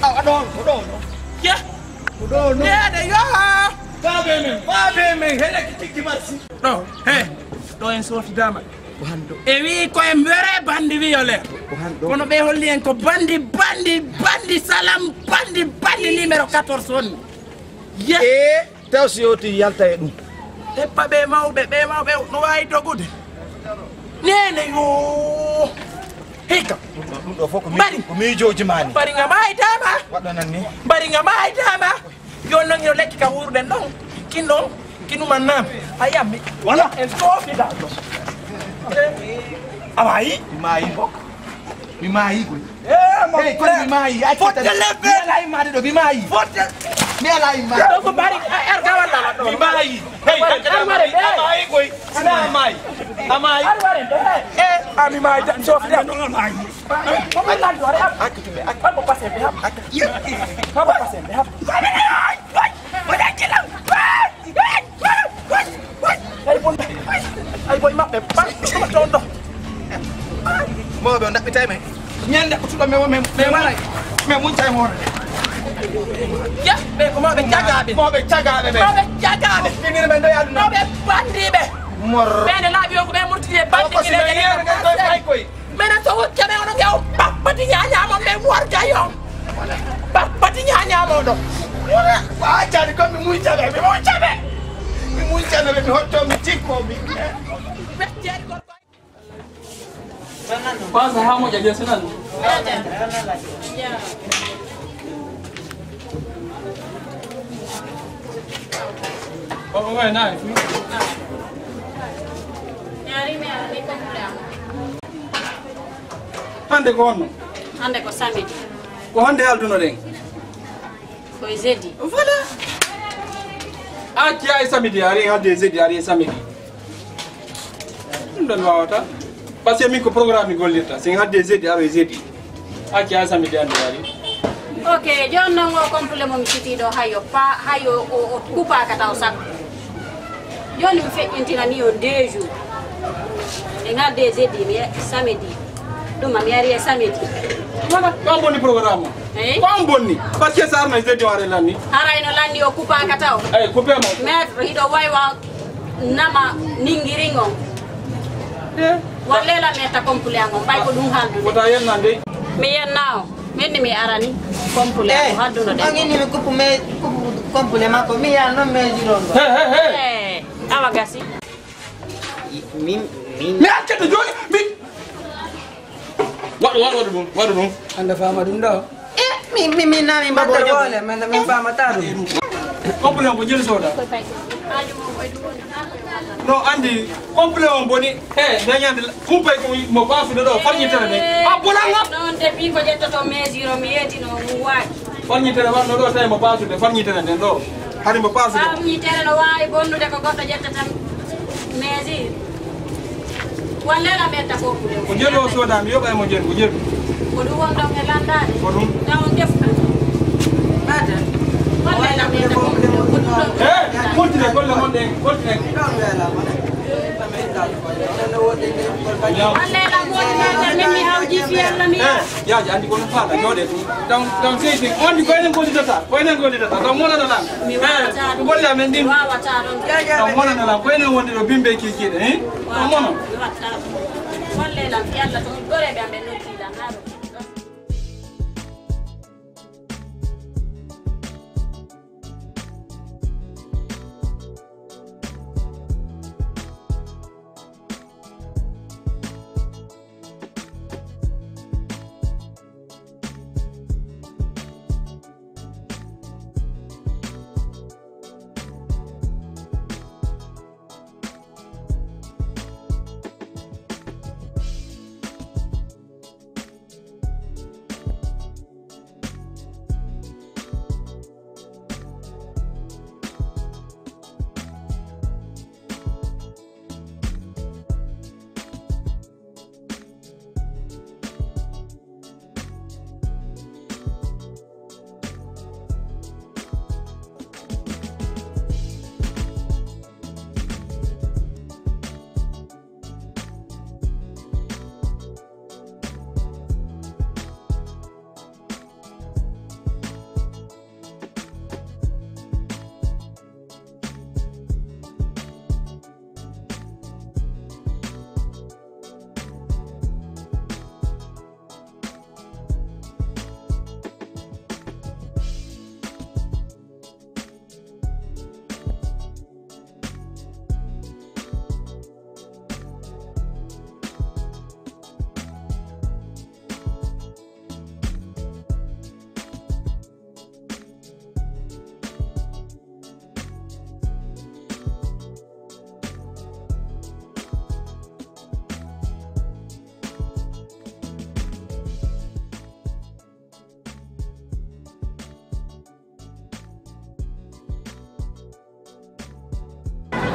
Awa ɗon, ko ɗon, ɗon. Yah! Ko ɗon, ɗon. Neene, yo! Baabe men, baabe men, heɗa ki tikki marsi. Ɗo, he, ɗo en soofidaama. Ko hande ɗo. E wii ko e mbere bandi violeur. Ko hande ɗo. Kono ɓe holli en ko bandi, bandi, bandi salam, bandi, bandi numéro quatorze on. Yah! E taw si yewti yalta e ɗum. Eppa ɓe mawɓe, ɓe mawɓe no waawi dogude. Neene yo. Hikka. Ɗum ɗo, ɗum ɗo fof ko mi-, Mbari. Ko miijooji ma ni. Mbari nga maaytaama. Waɗɗo nan ni. Mbari nga maaytaama. Yo non yo lekki ka wuurden ɗon. Kin ɗon. Kinu man naam. A yammi. Wala. En soofida. A maayi? Mi maayi fof. Mi maayi koy. Eh, mon frère. Hey, kono mi maayi. Accu tan. Fotte le mi alaa e maade ɗo, mi maayi. Fotte. Mi alaa e maade. Ɗo ko Mbari, a, er gawal lala ɗo. Mi maayi. Hey, Ar-, Ar-, Ar-, a maayi koy. Ana a maayi. A maayi. Ar-, Ar-, eh. Eh, a mi maayi tan, sofi de. Ko mi lanndo, ar-, ar-, accu tumi, accu. Papa passé be hap. Accu. Papa passé be hap. Ay, bon, ay, boy maɓɓe, ɓay, ɗum ɗon ɗo. Mawɓe on ɗaɓɓitay men. Ñande ko tuɗo men, men, men waray. Men muñcay hoore. Ya, ɓe ko mawɓe cagaaɓe. Mawɓe cagaaɓe ɓe. Mawɓe cagaaɓe. Finir men ɗo yaadu non. Mawɓe bandiiɓe. Mor. Ɓe ne laaɓi on ko ɓe murtiti e bandi. Awa ko si men yiyata men koye fay koye. Menen so wucca men ono ngew bappati ñaña mon ɓe worga yon. Bappati ñaña mon ɗo. Wa accani kon mi muñca ɓe, mi muñca ɓe. Mi muñca ɓe, mi hotto mi tikko mi. Wecceri gorko. Pasa ha moƴƴa je sinan. Koko ngoye naani. Ñaari mi ara ni ko mula. Hande ko honno? Hande ko samedi. Ko hande haldunoɗen? Ko e jeudi. Voilà. A acci ay samedi, ari hande jeudi, ari samedi. Ɗum ɗon wawata. Parce que min ko programme mi gollirta. Sen hadde jeudi, aro e jeudi. Acci ay samedi hande ari. Ok, jooni noon o complet mo mi siti ɗo, hayo pa, hayo o, o kupaaka taw sakko. Jooni mi feƴƴintina ni on deux jours. E ngal deux jeudi, mi samedi. Ɗum mi ari e samedi. Voilà, ko an bonni programme o. Eyi. Ko an bonni. Parce que so arno e jeudi o are lanni. Haray no lanni o kupaaka taw. Eyi, kupe mo. Maître, hiɗo waywa nama ningirin on. Eh. Wallela metta complet an on. Ɓay ko ɗum haldu. Wota yenna ndey. Mi yenna o. Min ni mi arani complet an, eh, ko hadduno de. On inni mi kupu me, kupu complet makko. Mi yan noon mesure on ɗo. He, he, he. Eh, awa gasi. Min, min. Mi accata jooni, min. Waɗu, waɗu, waɗu ɗum, waɗu ɗum. Anda fama ɗum ɗo. Eh, mi, mi, mi nami mbaɗa jogo. Wole, min, min famata ɗum. Complet ko jeli soda. No andi, complet on boni. Eh, dañande kumpay ko mo basude ɗo, farñitere nde. A bonanga. Non, depuis ko ƴettoto mesure, mi yeetino ɗum waɗi. Farñitere wanno ɗo, tawi mo basude, farñitere nden ɗo. Hari mo basude. Farñitere no waawi bonnude ko goɗɗo ƴettata mesure. Walla la metta ko kule. Ko jelu o soda, mi yoɓa e mo jelu, ko jelu. Ko ɗum won ɗon e landaade. Ko ɗum. Taw on defu. Ɓaden. Walla la metta ko kule, ko ɗum ɗon. Eh, continue, golle mon ɗen, continue. Yaaji, andi kono faala, jooɗe ɗum. Ɗon, ɗon seydi, on ko enen gollidata, ko enen gollidata, ɗon monana lan. Mi wawata ɗum. Golle amen ɗin. Mi wawata ɗum. Ɗon monana lan, ko enen wonde ɗo bimbe kikiɗe, eh? Ɗon mono. Mi watta ɗum. Golle lan, si Allah to ɗum ɗoreɓe amen noddi lan, haa ɗo.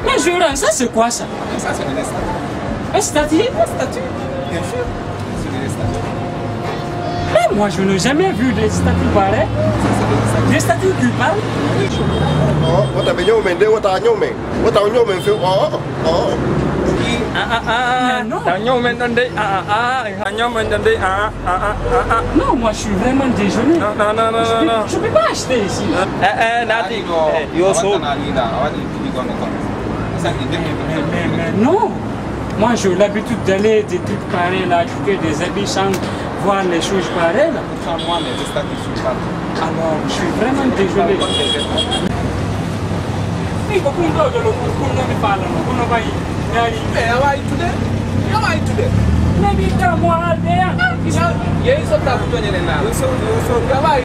Mais Joran, ça c'est quoi ça? Ça, c'est des statues. Un statue? Des statues, bien sûr. C'est des statues. Mais moi, je n'ai jamais vu des statues pareilles. Ça, c'est des statues. Des statues qui parlent. Oh, wota ɓe ñaw men de, wota ñaw men. Wota o ñaw men few. Oh, oh. Ah, ah, ah. Mais non. Ta ñaw men ɗon de. Ah, ah, ah. Ta ñaw men ɗon de. Ah, ah, ah, ah, ah. Non, moi, je suis vraiment désolé. Non, non, non, non, non, non. Je peux, je peux pas acheter ici. Eh, eh, Nati. Eh, yo so. Mais, mais, mais non. Moi, j'ai l'habitude d'aller des trucs pareils là, acheter des habits sans voir les choses pareilles là. Pourtant, moi, mes statues sont partout. Alors, je suis vraiment désolé. Mi ko ɗum ɗo jolo ko ɗum noon mi faalano, kono wayi, mi ari. Eh, a wawi ittude? A wawi ittude? Mais mi ka mo haalde ya. Yehi sotta ko toñere na. Yo so, yo so. A wawi